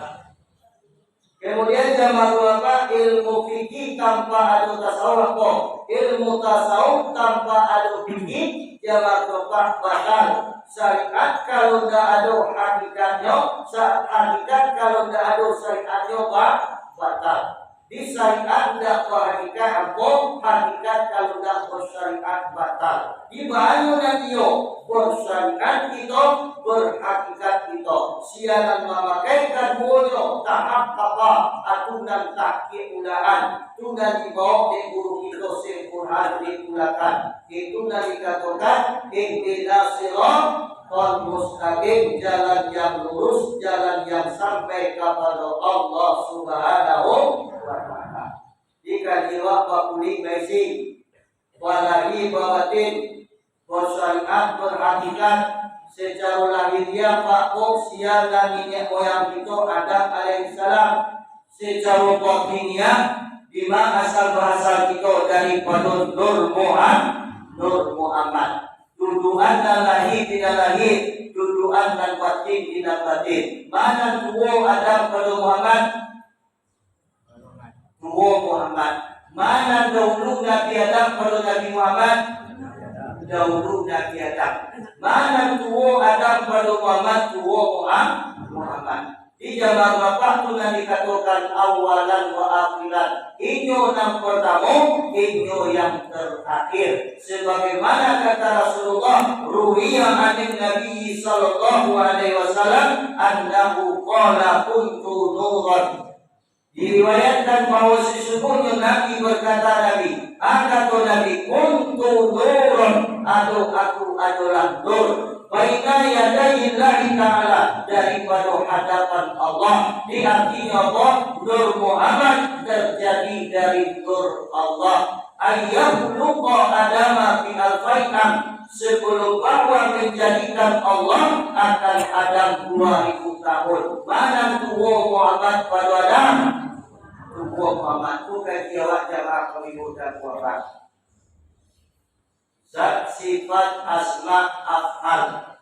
Kemudian jamaah mangapa, ilmu fikih tanpa ado tasawuf ampo. Ilmu tasawuf tanpa ado fikih, jamaah mangapa, batal. Syariat kalau ndak ado hakikatnyo, sa-, hakikat kalau ndak ado syariatnyo, ba-, batal. Di syariat ndak bahakikat ampo, hakikat kalau ndak bersyariat batal. Di mano nan iyo, bersyariat kito, berhakikat kito. Sia nan mamakai kaduonyo, tahaqqaqa, atu nan tahqiq ulakan. Tu nan dibaok dek guru kito Syekh Burhanuddin Ulakan. Itu nan dikatokan, ihdinas siratal mustaqim, jalan yang lurus, jalan yang sampai kapado Allah Subhanahu wa Ta'ala. Dikaji awak bakulik baisi. Walahir babatin, basyariat, bahakikat, sacaro lahiriah, pakok, sia, niniak moyang kito Adam alaihissalam, sacaro batiniah, dima asal baasal kito daripado Nur Muhammad, Nur Muhammad. Dudukan nan lahir di nan lahir, dudukan nan batin di nan batin. Ma nan tuo Adam pado Muhammad? Tuo Muhammad. Ma nan dahulu Nabi Adam pado Nabi Muhammad? Dahulu Nabi Adam. Ma nan tuo Adam pado Muhammad? Tuo Muham-, Muhammad. Di jaman bapak tu nan dikatokan awalan wa akhiran. Inyo nan partamo, inyo yang terakhir. Sebagaimana kata Rasulullah, ruwiya anin Nabi sallallahu alaihi wasallam, annahu qala, "Kuntu nuran." Diriwayatkan bahwa sesungguhnya Nabi berkata, Nabi, ah, kato Nabi, "Kuntu nuran, ado aku adolah nur." Baina yadayillahi ta'ala, daripado hadapan Allah. Di artinyo apa? Nur Muhammad terjadi dari nur Allah. Ayyakhluqa Adama fi alfai am, sebelum bahwa menjadikan Allah akan Adam dua ribu tahun. Ma nan tuo Muhammad pado Adam? Tuo Muhammad tu kaji awak jamaah pengikut dan kuabat. Zat sifat asma af'al.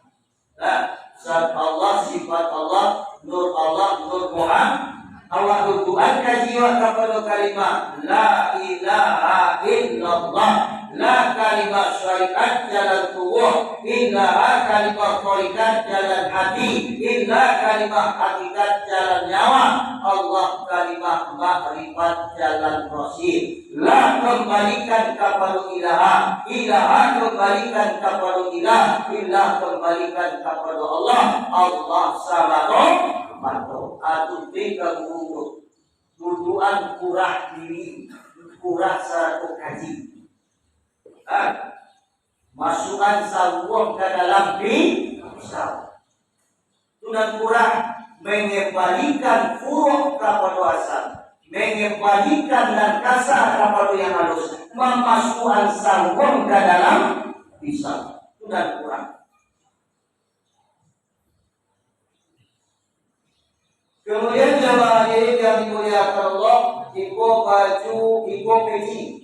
Nah, zat Allah, sifat Allah, nur Allah, nur Muhammad. Awak dudukan kaji awak kapado kalimah la ilaha illallah. La kalimah syariat jalan tuo, ilaha kalimah tarikat jalan hati, illa kalimah hakikat jalan nyawa, Allah kalimah makrifat jalan rasyid. La kambalikan kapado ilaha, ilaha kambalikan kapado ilah, ilah kambalikan kapado Allah, Allah samato-mato. Atu tingga guru dudukan kurah diri, kurah sarato kaji. Ha? Masukan saruang ka dalam pi-, pisau. Tu nan kurang, mangambalikan furuak kapado asal, mangambalikan nan kasa kapado yang halus, mamasuakan saruang ka dalam pisau. Tu nan kurang. Kemudian jamaah hadirin yang dimuliakan Allah, iko baju, iko peci,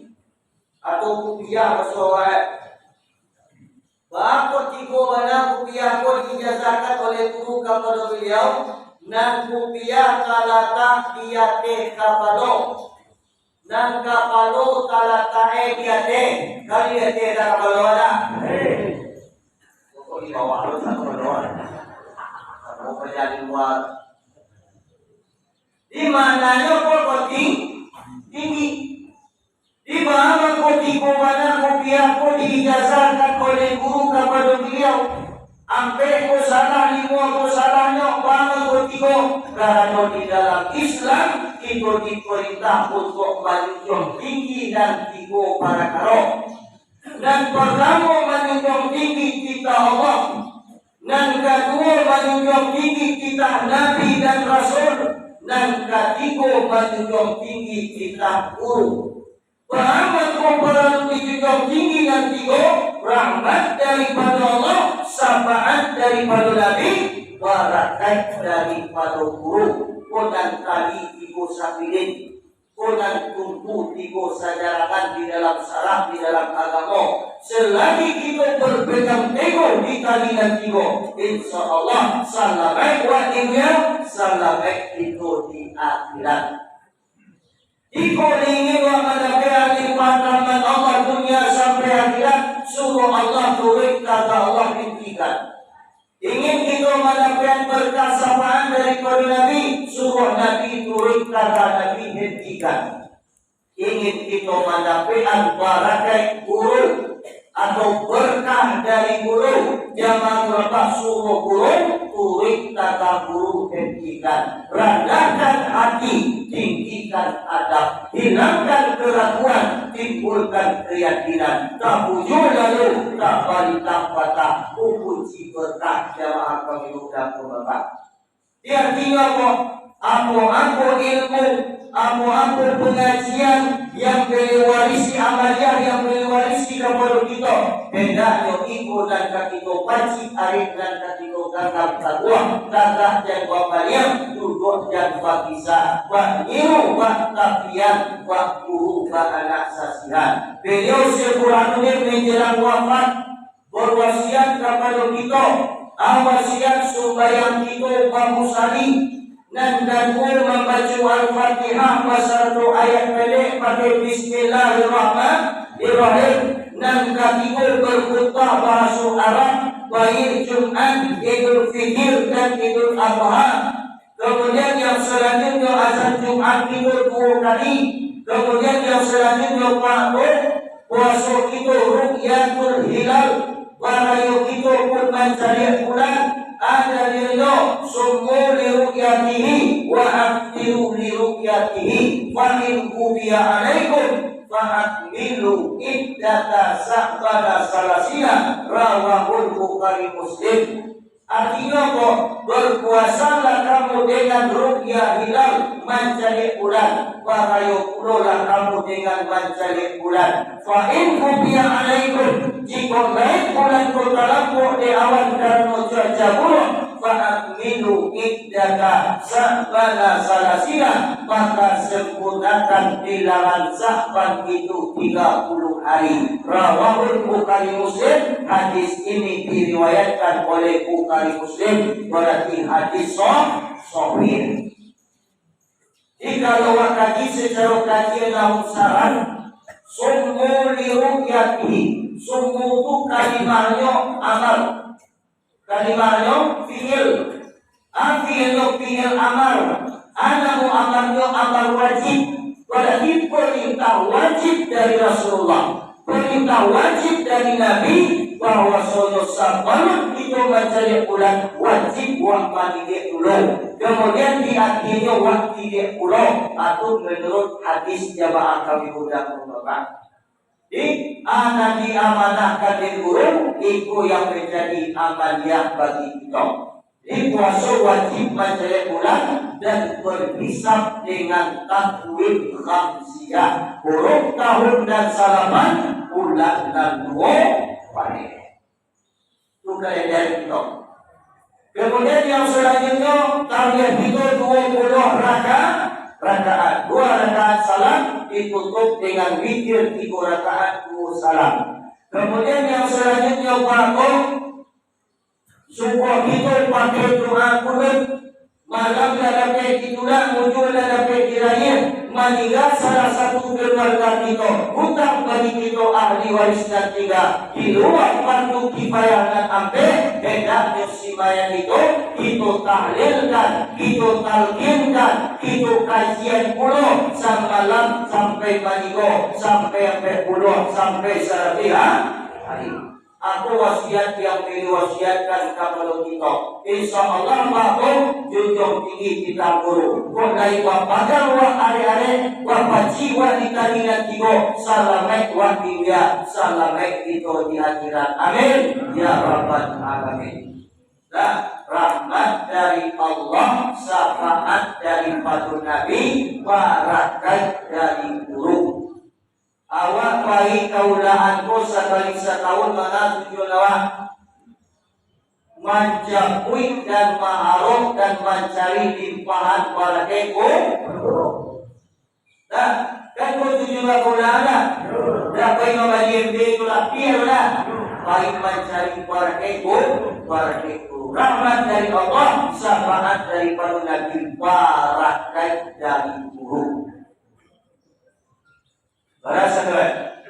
atau kupiah baso awak. Baa kok tigo bana kupiah ko diijazahkan oleh guru kapado baliau, nan kupiah talatak di ateh kapalo, nan kapalo talatak e di ateh, kalau di ateh dak kapalo ado. Pokok di bawah tu dak kapalo. Kalau kerja di luar. Di mananyo ko tinggi? Tinggi. Di ma mangko tigo bana kupiah ko diijazahkan oleh guru kapado baliau? Ampek ko salah, limo ko salahnyo, baa mangko tigo? Karano di dalam Islam, kito diparintah untuak manjunjuang tinggi nan tigo parakaro. Nan partamo, manjunjuang tinggi titah Allah. Nan kaduo, manjunjuang tinggi titah Nabi dan Rasul. Nan katigo, manjunjuang tinggi titah guru. Baa mangko paralu dijunjuang tinggi nan tigo? Rahmat daripado Allah, syafaat daripado Nabi, barakaik daripado guru. Ko nan tali tigo sapilin, ko nan tungku tigo sajarangan di dalam syarah, di dalam agamo. Selagi kito berpegang teguh di tali nan tigo, insya Allah, salamaik awak di dunia, salamaik kito di akhirat. Jikok ingin wak mandapek rahmat Allah dunia sampai akhirat, suruah Allah turuik, kata Allah hentikan. Ingin kito mandapek berkah syafaat daripado Nabi, suruah Nabi turuik, kata Nabi hentikan. Ingin kito mandapek barakaik guru, atau berkah dari guru, jamaah murabah suruah guru, turuik kata guru hentikan. Randahkan hati, tinggikan adab, hilangkan keraguan, timbulkan keyakinan. Tabujur lalu, tabalik patah, kunci berkah jamaah kami mudah pembaca. Di artinyo apo? Apo-apo ilmu, Apo-apo pangajian yang baliau warisi, amaliah yang baliau warisi kapado kito, hendaknyo iko nan ka kito pacik, arek nan ka kito ganggam taguah, tagak jan bapaliang, duduak jan bakisa, bak nyiru, bak tapian, bak guru, bak anak sasihan. Baliau Syekh Burhanuddin manjelang wafat, bawasiat kapado kito, a, wasiat sumbayang kito bamusali, nan kaduo mambaco Al-Fatihah basarato ayat pendek pakai Bismillahirrahmanirrahim, nan katigo bakhutbah bahaso Arab, baik Jumat, Idul Fitri, dan Idul Adha. Kamudian yang salanjuiknyo azan Jumat kito duo kali. Kamudian yang salanjuiknyo Pak, puaso kito ru'yatul hilal, barayo kito pun mancaliak bulan. Dalilnyo, sumu li ru'yatihi wa aftiru li ru'yatihi, fa in khufiya alaikum fa akmilu iddata sya'bana salasina, rawahul Bukhari Muslim. Artinyo apo? Berpuasalah kamu dengan ru'yah hilal, mancaliak bulan, barayo pulolah kamu dengan mancaliak bulan. Fa in khufiya alaikum, jikok naik bulan ko talampok dek awan karano cuaca buruak, fa akmilu iddata sya'bana salasina, maka sempurnakan bilangan Sya'ban itu tiga puluh hari. Rawahul Bukhari Muslim, hadis ini diriwayatkan oleh Bukhari Muslim, berarti hadis sah-, sahih. Jikalau awak kaji sacaro kajian nahwu syarah, sumu li ru'yatihi, sumu tu kalimahnyo amar, kalimahnyo fi'il, a, fi'ilnyo fi'il amar, a, namo amarnyo amar wajib, berarti perintah wajib dari Rasulullah. Parintah wajib dari Nabi, bahwasonyo sabalun kito mancaliak bulan, wajib wak maniliak dulu. Kamudian di akhianyo wak tiliak pulo, atau menurut hadis jamaah kami mudah mubarak. Di, a, nan diamanahkan dek guru, iko yang manjadi amaliah bagi kito. Jadi, puaso wajib mancaliak bulan dan berhisab dengan takwim khamsiyah, huruf tahun nan salapan, bulan nan duo, panek. Tu kaedah kito. Kemudian yang selanjutnya, tarawih kito duo puluah raka-, rakaat. Dua rakaat salam ditutup dengan witir tigo rakaat duo salam. Kemudian yang selanjutnya, bakal Subuah kito pakai doa kunut, malam lah dapek ditulak, mujua lah dapek diraih, maningga salah satu keluarga kito, hutang bagi kito ahli waris nan tingga, di lua fardu kifayah nan ampek, hendaknyo si mayat itu kito tahlilkan, kito talkinkan, kito kajian pulo samalam sampai manigo, sampai ampek puluah, sampai saratuih ha-, hari. Apo wasiat yang baliau wasiatkan kapado kito? Insya Allah, Pak Bung, junjuang tinggi kita guru. Kok lai bapagang wak arek-arek, bapacik wak di tali nan tigo, salamaik wak di dunia, salamaik kito di akhirat. Amin. Ya Rabbal Alamin. Nah, rahmat dari Allah, syafaat dari Nabi, barakaik dari guru. Awak pai ka ulaan ko sakali satahun, ma tujuan awak? Manjapuik dan maarok dan mancari limpahan barakaik guru. Nah, kan ko tujuan awak ka ulaan lah. Dak pai mambali embe tu lah, pian lah. Pai mancari barakaik guru, barakaik guru. Rahmat dari Allah, syafaat dari Nabi, barakaik dari guru. Barasa tu, eh?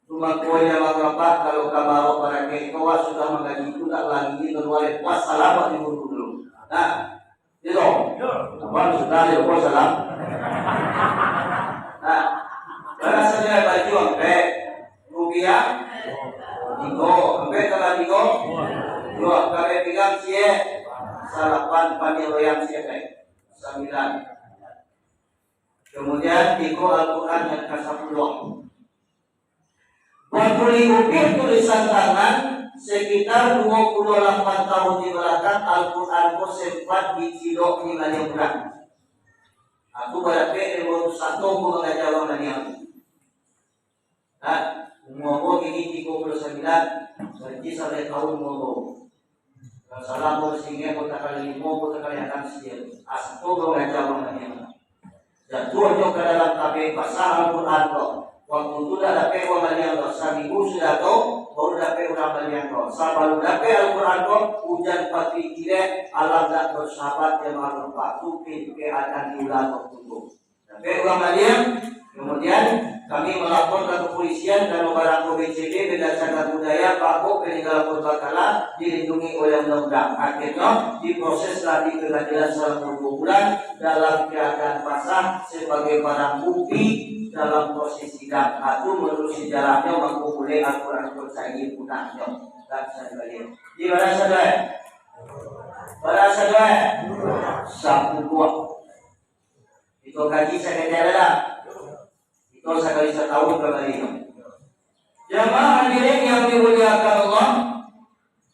Cuma kau yang bapak, kalau kamaro barangkali kau sudah manggaji tu, tak lagi ni, kalau boleh puas salam di guru dulu. Nah, itu. Abang sudah ya, puas salam. Nah, barasa tu, eh, baju ampek, rupiah tigo, ampek tambah tigo, dua, kami pinggang siap, salapan, panjang loyang siap, eh, sambilan. Kemudian, iko Al-Quran nan kasapuluah. Bakuli upik tulisan tangan, sekitar dua puluh lapan tahun di balakang, Al-Quran ko sempat dicilok di baliang urang. Aku barapek dek baru sato ko mangaja urang baliang tu. Nah, umua ko kini tigo puluah sambilan, bararti sabaleh taun umua ko. Kalau salah ko singek ko takali limo ko takali anam sajo. Asto ko mangaja urang baliang. Jatuahnyo ka dalam tabek basah Al-Quran ko. Waktu tu lah dapek urang baliang ko, saminggu sudah tu, baru dapek urang baliang ko. Sabalun dapek Al-Quran ko, ujan patuik kilek, alam dak bersahabat jamaah Jumaik tu, pi-, keadaan di ulah ko tutup. Dapek urang baliang, kemudian kami melapor ka kepolisian, kalau barang ko B C B, Benda Cagar Budaya, Pak Bok, peninggalan purbakala, dilindungi oleh undang-undang. Akhirnyo, diproseslah di pengadilan salamo duo bulan, dalam keadaan basah sebagai barang bukti dalam proses sidang. Atu menurut sejarahnyo, mangko mulai Al-Quran ko cair punahnyo. Tak bisa dibaliak. Di mana saja? Mana saja? Sapuluah. Itu kaji sakali lah. Itu sakali satahun kamari. Jamaah hadirin yang dimuliakan Allah,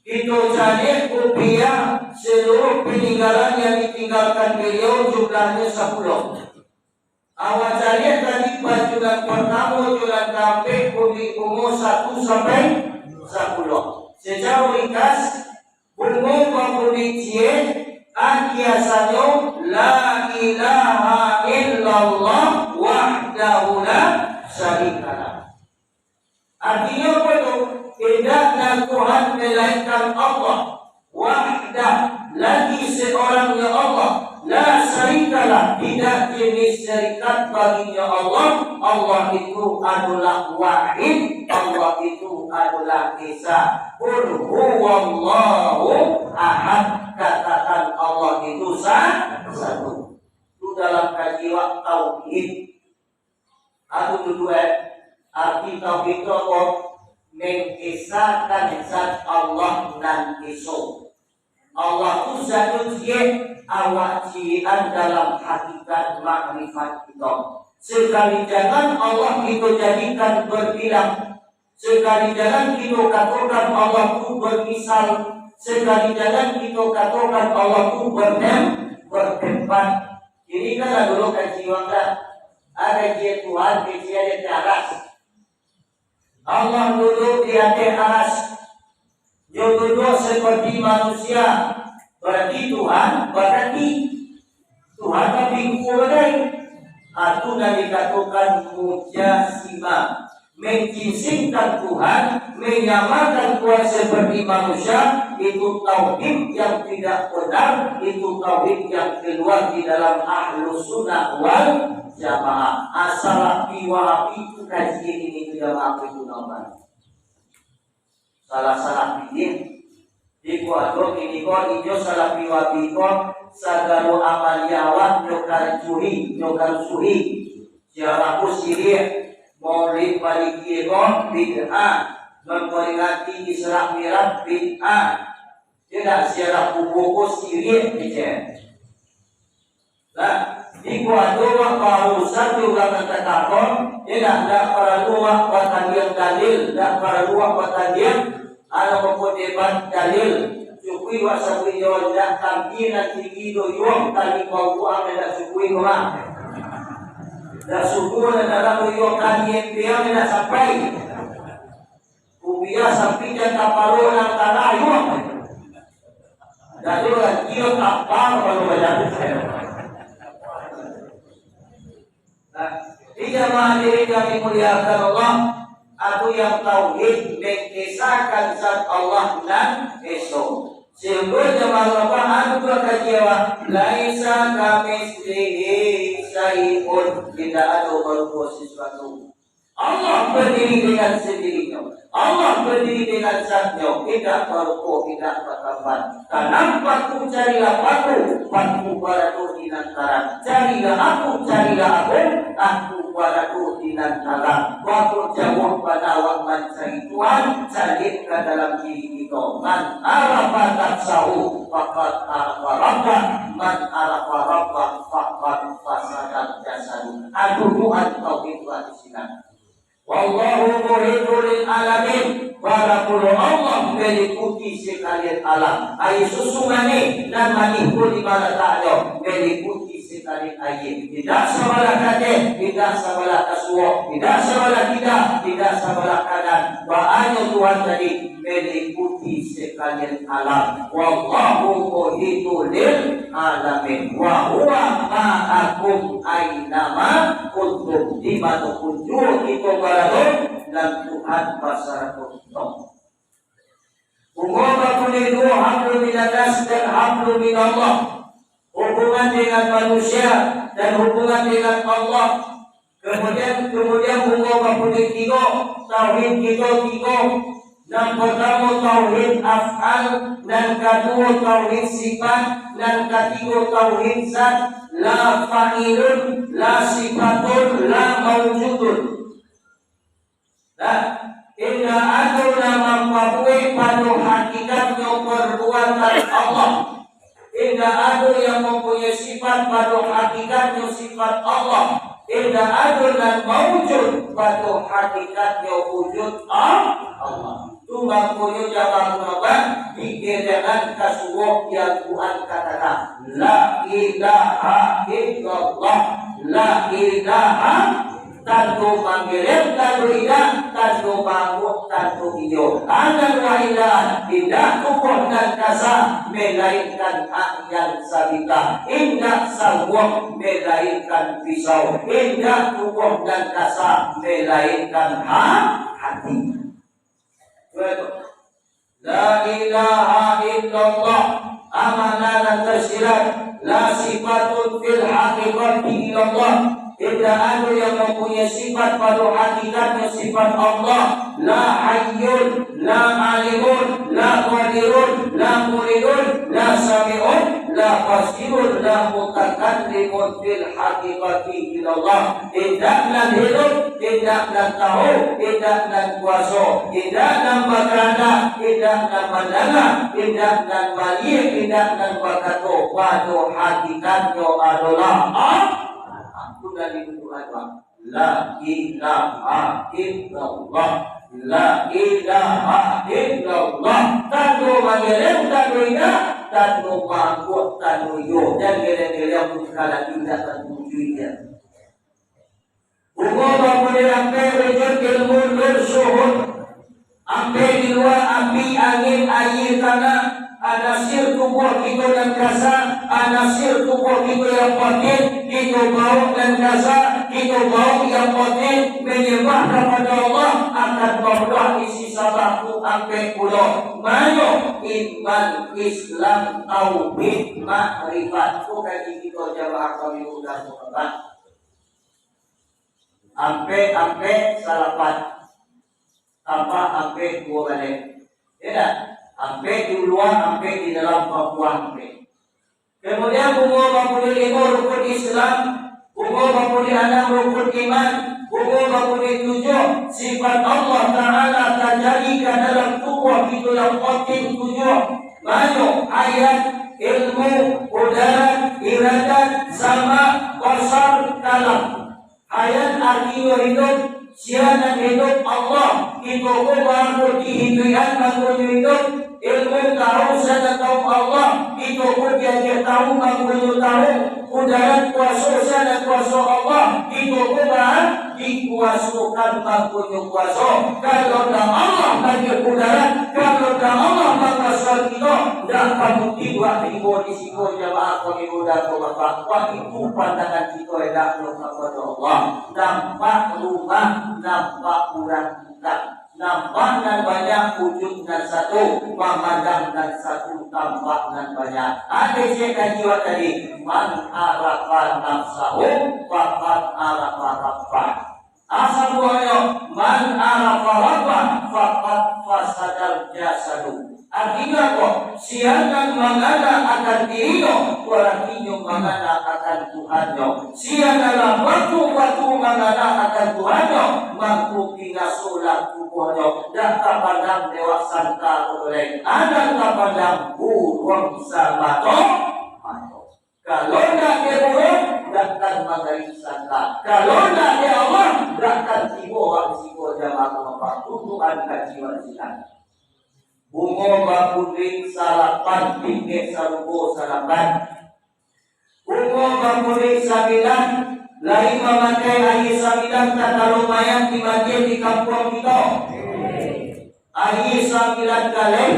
kito caliak kupiah seluruh peninggalan yang ditinggalkan beliau jumlahnyo sapuluah. Awak caliak tadi, pajunan partamo, junan kaampek, kundi bungo satu sampai sapuluah. Secara ringkas, bungo bakundi ciek, akiasanyo, La ilaha illallah wahdahu la syarikalah. Artinyo apo tu? Indak nan Tuhan malainkan Allah. Wahdah, lagi seorang-Nyo Allah. La syarikalah, tidak jenis syarikat baginyo Allah. Allah itu adolah wahid, Allah itu adolah esa. Qul huwallahu ahad, katakan Allah itu sa-, satu. Itu dalam kaji wak tauhid. Aku duduak, arti tauhid tu apo? Mengesakan zat Allah nan eso. Allah tu satu ciek, awak ciek-an dalam hakikat makrifat kito. Sekali jangan Allah kito jadikan berbilang. Sekali jangan kito katokan Allah tu bermisal. Sekali jangan kito katokan Allah tu bertem-, bertempat. Ini kan dulu kaji wak dah. Ada kaji Tuhan, kaji ada di aras. Allah duduk di ateh aras. Nyo duduk seperti manusia. Berarti Tuhan, berarti Tuhan tapi guru bagai. Atu nan dikatokan mujasimah. Mencincingkan Tuhan, menyamakan Tuhan seperti manusia, itu tauhid yang tidak benar, itu tauhid yang keluar di dalam Ahlus Sunnah wal Jamaah. Asal Wahabi itu kaji ini tu jamaah itu namanya. Salah-salah pilih. Iko ado kini ko, inyo salafi Wahabi ko, sagalo amaliah awak nyo karusuhi, nyo karusuhi. Siaraku siriah, Maulid Maliki ko bid'ah, memperingati Isra Mi'raj bid'ah. Tidak, siarah kubur ko siriah, kecek. Lah, iko ado wak barusan di urang nan takapon, indak, indak paralu wak batandiang dalil, indak paralu wak batandiang, ado badebat dalil. Cukui wak sabuik jo indak, kaki nan tinggi do yuang, tali bau buang indak cukui ko mah. Indak suku nan dalam do yuang, kaki empiang indak sampai. Kupiah sampikan kapalo nan tanah yuang. Jadi, orang kio kapal kalau banyak. Nah, di jamaah diri kami muliakan Allah, aku yang tauhid mengesakan zat Allah nan eso. Sehingga jamaah Allah, anu tu akan jawab, "Laisa kamitslihi syai'un." Tidak ada berupa sesuatu. Allah berdiri dengan sendirinya. Allah berdiri dengan zatnya, tidak barupa, tidak batampan. Tanam paku, carilah paku, paku barado di nan tarang. Carilah aku, carilah aku, aku barado di nan tarang. Bako jauah bana awak mancari Tuhan, caliak ka dalam diri kito. Man arafa nafsahu, faqad arafa rabbah. Man arafa rabbah, faqad fasadal jasadu. Ado Tuhan, tauhid Tuhan di sinan. Wallahu muhitun lil alamin. Barapulo Allah meliputi sekalian alam. Aia susu manih, nan manih pun di malataknyo, meliputi sekalian Indak sabalah kateh, indak sabalah kasuok, indak sabalah kida, indak sabalah kanan. Baa nyo Tuhan tadi meliputi sakalian alam. Wallahu muhitu lil alamin. Wa huwa ma'akum ainama kuntum. Di mano pun juo kito barado, nan Tuhan basarato kito. Bungo babuliah duo, hablum minannas dan hablum minallah. Hubungan dengan manusia dan hubungan dengan Allah. Kemudian, kemudian bungo babuliah tigo, tauhid kito tigo. Nan pertamo tauhid af'al, nan kaduo tauhid sifat, nan katigo tauhid zat, la fa'ilun, la sifatun, la maujudun. Nah, indak ado nan mampabuek pado hakikatnyo perbuatan Allah. Indak ado yang mempunyai sifat pado hakikatnyo sifat Allah. Indak ado nan maujud pado hakikatnyo wujud Allah. Tu mangkonyo jamaah Tuhan, digerekan ka surok yang Tuhan katakan, La ilaha illallah, la ilaha Tando manggeleng, tando indak, tando bangkok, tando iyo. Anan wa indak, indak tubuah nan kasa, melainkan hak yang sabita. Indak sabuang, melainkan pisau. Indak tubuah nan kasa, melainkan ha-, hati. Dua tu. La ilaha illallah, amakna nan tersirat, la sifatun fil haqiqati illallah, indak ado yang mempunyai sifat pado hakikatnyo sifat Allah, la hayyun, la alimun, la qadirun, la muridun, la sami'un, la basirun, la mutakallimun fil haqiqati illallah. Indak nan hidup, indak nan tahu, indak nan kuaso, indak nan bakahandak, indak nan mandanga, indak nan maliek, indak nan bakato, pado hakikatnyo adolah Allah. Itu dari itu adalah La ilaha illallah. La ilaha illallah. Tando manggeleng, tando indak, tando bangkok, tando iyo. Jan geleng-geleng pun kalau indak terpuji dia. Bungo babuliah ampek, wujud, ilmu, nur, syuhud. Ampek di lua, api, angin, aia, tanah. Anasir tubuah kito nan kasa, anasir tubuah kito yang batin, kito baok nan kasa, kito baok yang batin, manyambah kapado Allah, akan babuah isi sambah tu ampek pulo. Mano? Iman, Islam, tauhid, makrifat. Tu kaji kito jamaah kami undang Muhammad. Ampek, ampek, salapan. Tambah ampek duo baleh. Ya tak? Ampek di lua, ampek di dalam, babuah ampek. Kemudian bungo babuliah limo rukun Islam, bungo babuliah anam rukun iman, bungo babuliah tujuah sifat Allah Ta'ala tajadi ka dalam tubuah kito yang batin tujuah. Mano? Hayat, ilmu, kudarat, iradat, sama, basar, kalam. Hayat artinyo hiduik, sia nan hiduik Allah, kito ko mangko dihiduikan mangkonyo hiduik, ilmu tahu sia nan tahu Allah, kito ko diagiah tahu mangkonyo tahu, kudarat kuaso sia nan kuaso Allah, kito ko ba-, dikuasokan mangkonyo kuaso. Kalau ndak Allah bagian kudarat, kalau ndak Allah manguasoan kito, ndak ka mungkin buat tibo di siko jamaah kami muda ko Bapak. Wah, itu pandangan kito elok kapado Allah. Nampak rumah, nampak urang tukang. Nampak nan banyak wujud nan satu, mamandang nan satu tampak nan banyak. Ado cek kaji awak tadi, "Man arafa nafsahu, faqad arafa rabbah." Asa buahnyo, "Man arafa rabbah, faqad fasadal jasadu." Artinyo apo? Sia nan mangana akan dirinyo, bararti inyo mangana akan Tuhannyo. Sia nan lah batua-batua mangana akan Tuhannyo, mangko binasolah tubuahnyo, dak tapandang dewek santa ko lai, anak tapandang buruang samato-mato. Kalau ndak dek buruang, dak kan mangari santa. Kalau ndak dek Allah, dak kan tibo wak siko jamaah Tuhan, tuntukan kaji wak sinan. Bungo babuliah salapan, tingkek sarugo salapan. Bungo Pamudik sambilan, lai mamakai aia sambilan ka tarumayan di masjid di kampuang kito. Aia sambilan galeh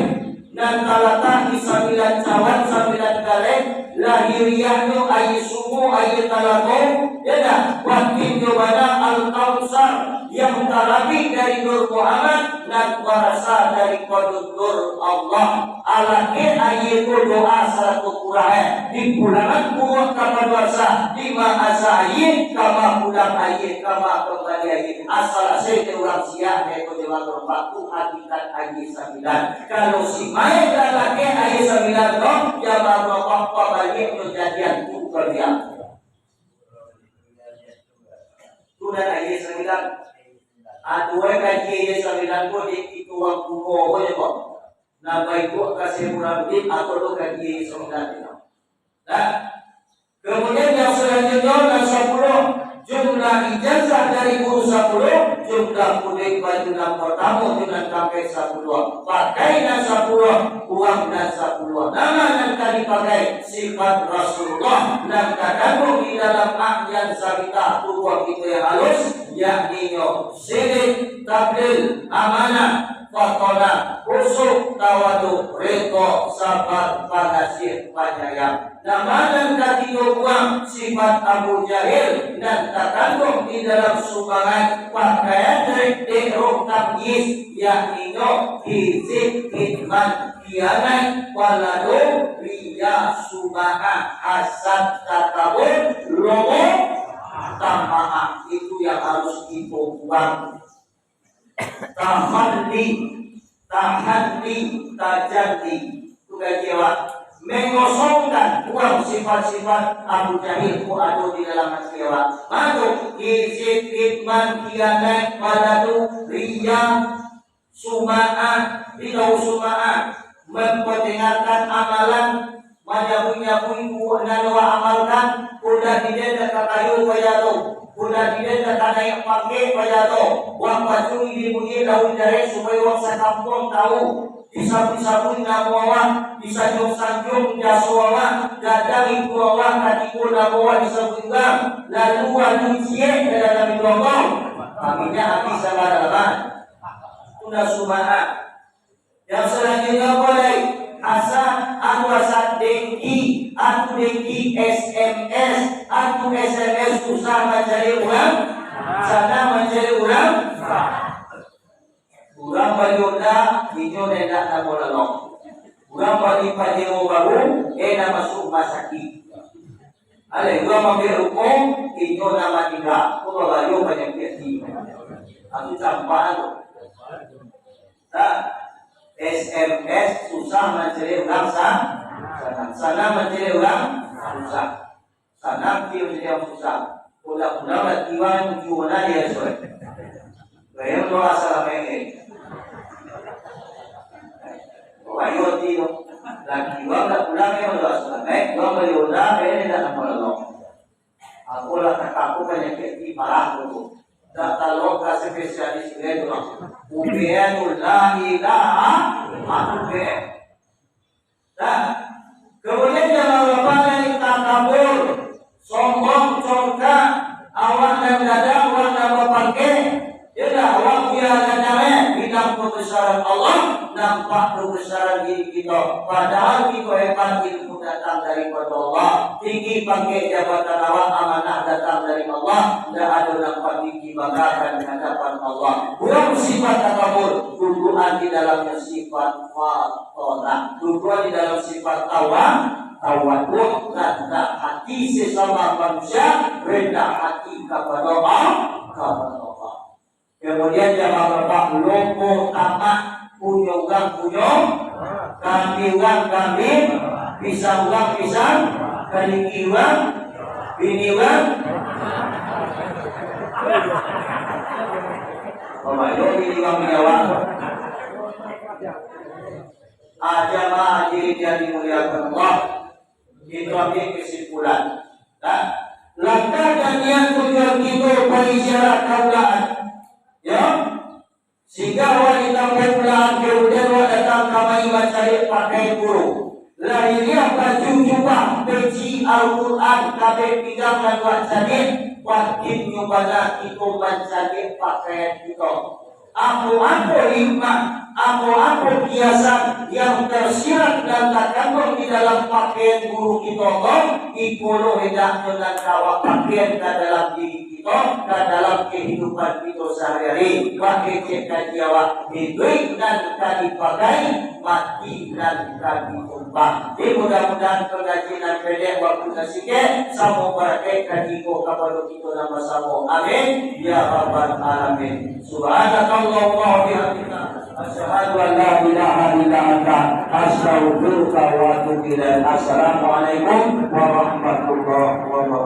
nan talatak di sambilan cawan sambilan galeh, lahiriahnyo aia sumua, aia talago, yo dah, batin jo bana Al-Kautsar, yang tarabik dari Nur Muhammad, nan barasa daripado Nur Allah. Alakek aia ko doa sarato kurang, eh. Dipulangan puruak ka paduasa, dima asa aia, kama pulang aia, kama kambali aia. Asa lasai dek urang siak, dek ko jamaah bapak tu hakikat aia sambilan. Kalau si maek lah lakek aia sambilan tu, jamaah bapak pabaliak tu jadian tu kalian. Tu nan aia sambilan. Aduai kaji aia sambilan ko dek itu urang kuno ko je ko. Nan baikuak ka si Burhanuddin atau lo kaji aia sambilan tu. Nah, kemudian yang selanjutnya nan sapuluah, jumlah ijazah dari guru sapuluah, jumlah kulik baju nan partamo jo nan kampek sapuluah, pakai nan sapuluah, uang nan sapuluah. Nama nan ka dipakai? Sifat Rasulullah nan takanduang di dalam a'yan sabitah tubuah kito yang halus, yakninyo sidik, tablil, amanah, fatonah, khusyuk, tawaduk, ridho, sabar, pangasih, panyayang. Nama nan katigo buang? Sifat Abu Jahil nan takanduang di dalam sumbangan pakaian rik dek roh tamyiz, yakninyo hizib, kitman, kianai, balado, riya, suma'ah, hasad, takabur, lomo, tamaah. Itu yang harus kito buang. Tahalli, tahalli, tajalli. Tu kaji awak. Mengosongkan, buang sifat-sifat Abu Jahil ko ado di dalam hati awak. Mako, hizib, kitman, kianai, balado, riya, suma'ah, ridho, suma'ah, memperdengarkan amalan, manyabuik-nyabuik nan awak amalkan, kuda diden ka kayo paja tu, kuda diden ka naiak pangkek paja tu, wak pacuri di bukik daun jarek supayo wak sakampuang tahu, disabuik-sabuik namo awak, disanjuang-sanjuang jaso awak, gadang itu awak katiko namo awak disabuik urang, lalu adu ciek ka dalam itu Allah, aminyo abih salah alamat. Tunda suma'ah. Yang selanjutnya apo lai? Asa, anu asa dengki, anu dengki S M S, anu S M S susah mancari urang, sanang mancari urang. Urang bali onda, inyo ndak namo lalok. Urang bali pajero baru, eh, nak masuk rumah sakit. Alai urang mambiak ruko, inyo nan maningga, ko babayo panyakik ati. Aku campak tu. Nah, S M S susah mancari urang sa-, sanang. Sanang mancari urang susah. Sanang ti mancari urang susah. Pulang-pulang lah tiwang tujuh mana dia, soe. Bayang doa salam eh. Bayu ti tu. Laki urang dah pulang, eh, doa salam eh. Urang bayu dah, eh, dah nama Allah. Aku lah kataku panyakik ti parah tu. Dah talok ka spesialis dia tu lah. Ubian tu la ilaha, aku be. Nah, kemudian jangan lupa dari takabur, sombong, congkak, awak nan gadang, awak nan bapangkek. Iyolah, awak mulia gadang, eh, bilang kebesaran Allah, nampak kebesaran diri kita. Padahal kita hebat, ilmu datang daripada Allah. Tinggi pangkek jabatan awak, amanah datang dari Allah. Tidak ada nampak tinggi banggakan di hadapan Allah. Buang sifat takabur, tundukan di dalamnya sifat Fatonah, duduak di dalam sifat tawa-, tawaduk, randah hati sesama manusia, rendah hati kapada Allah, kapada Allah. Kemudian jamaah bapak, lopo tamak, punyo urang punyo, kambing urang kambing, pisang urang pisang, kaliki urang, bini urang. Pamayo bini urang bini awak. Ah, jamaah hadirin yang dimuliakan Allah, kita ambil kesimpulan. Nah, langkah dan niat tujuan kita pai ziarah ka Ulakan. Ya, sehingga awak di kampuang Ulakan, kemudian awak datang kamari mancari pakaian burung. Lahiriah baju jubah, Suci Al-Quran, kabek pinggang nan wak caliak, wajibnyo bana kito mancaliak pakaian kito. Apo-apo hikmah, apo-apo kiasan yang tersirat dan takanduang di dalam pakaian guru kito ko, ikolah hendaknyo nan ka awak pakaian ka dalam diri kito, ka dalam kehidupan kito sahari-hari. Wak kecek kaji awak, iduik nan ka dipakai, mati nan ka ditumpang. Jadi, mudah-mudahan pangaji nan pendek, waktu nan sikek, samo barakaik kaji ko kapado kito nan basamo. Amin, ya rabbal alamin. Subhanakallahumma wa bihamdika, asyhadu an la ilaha illa anta, astaghfiruka wa atubu ilaik. Assalamualaikum warahmatullahi wabarakatuh.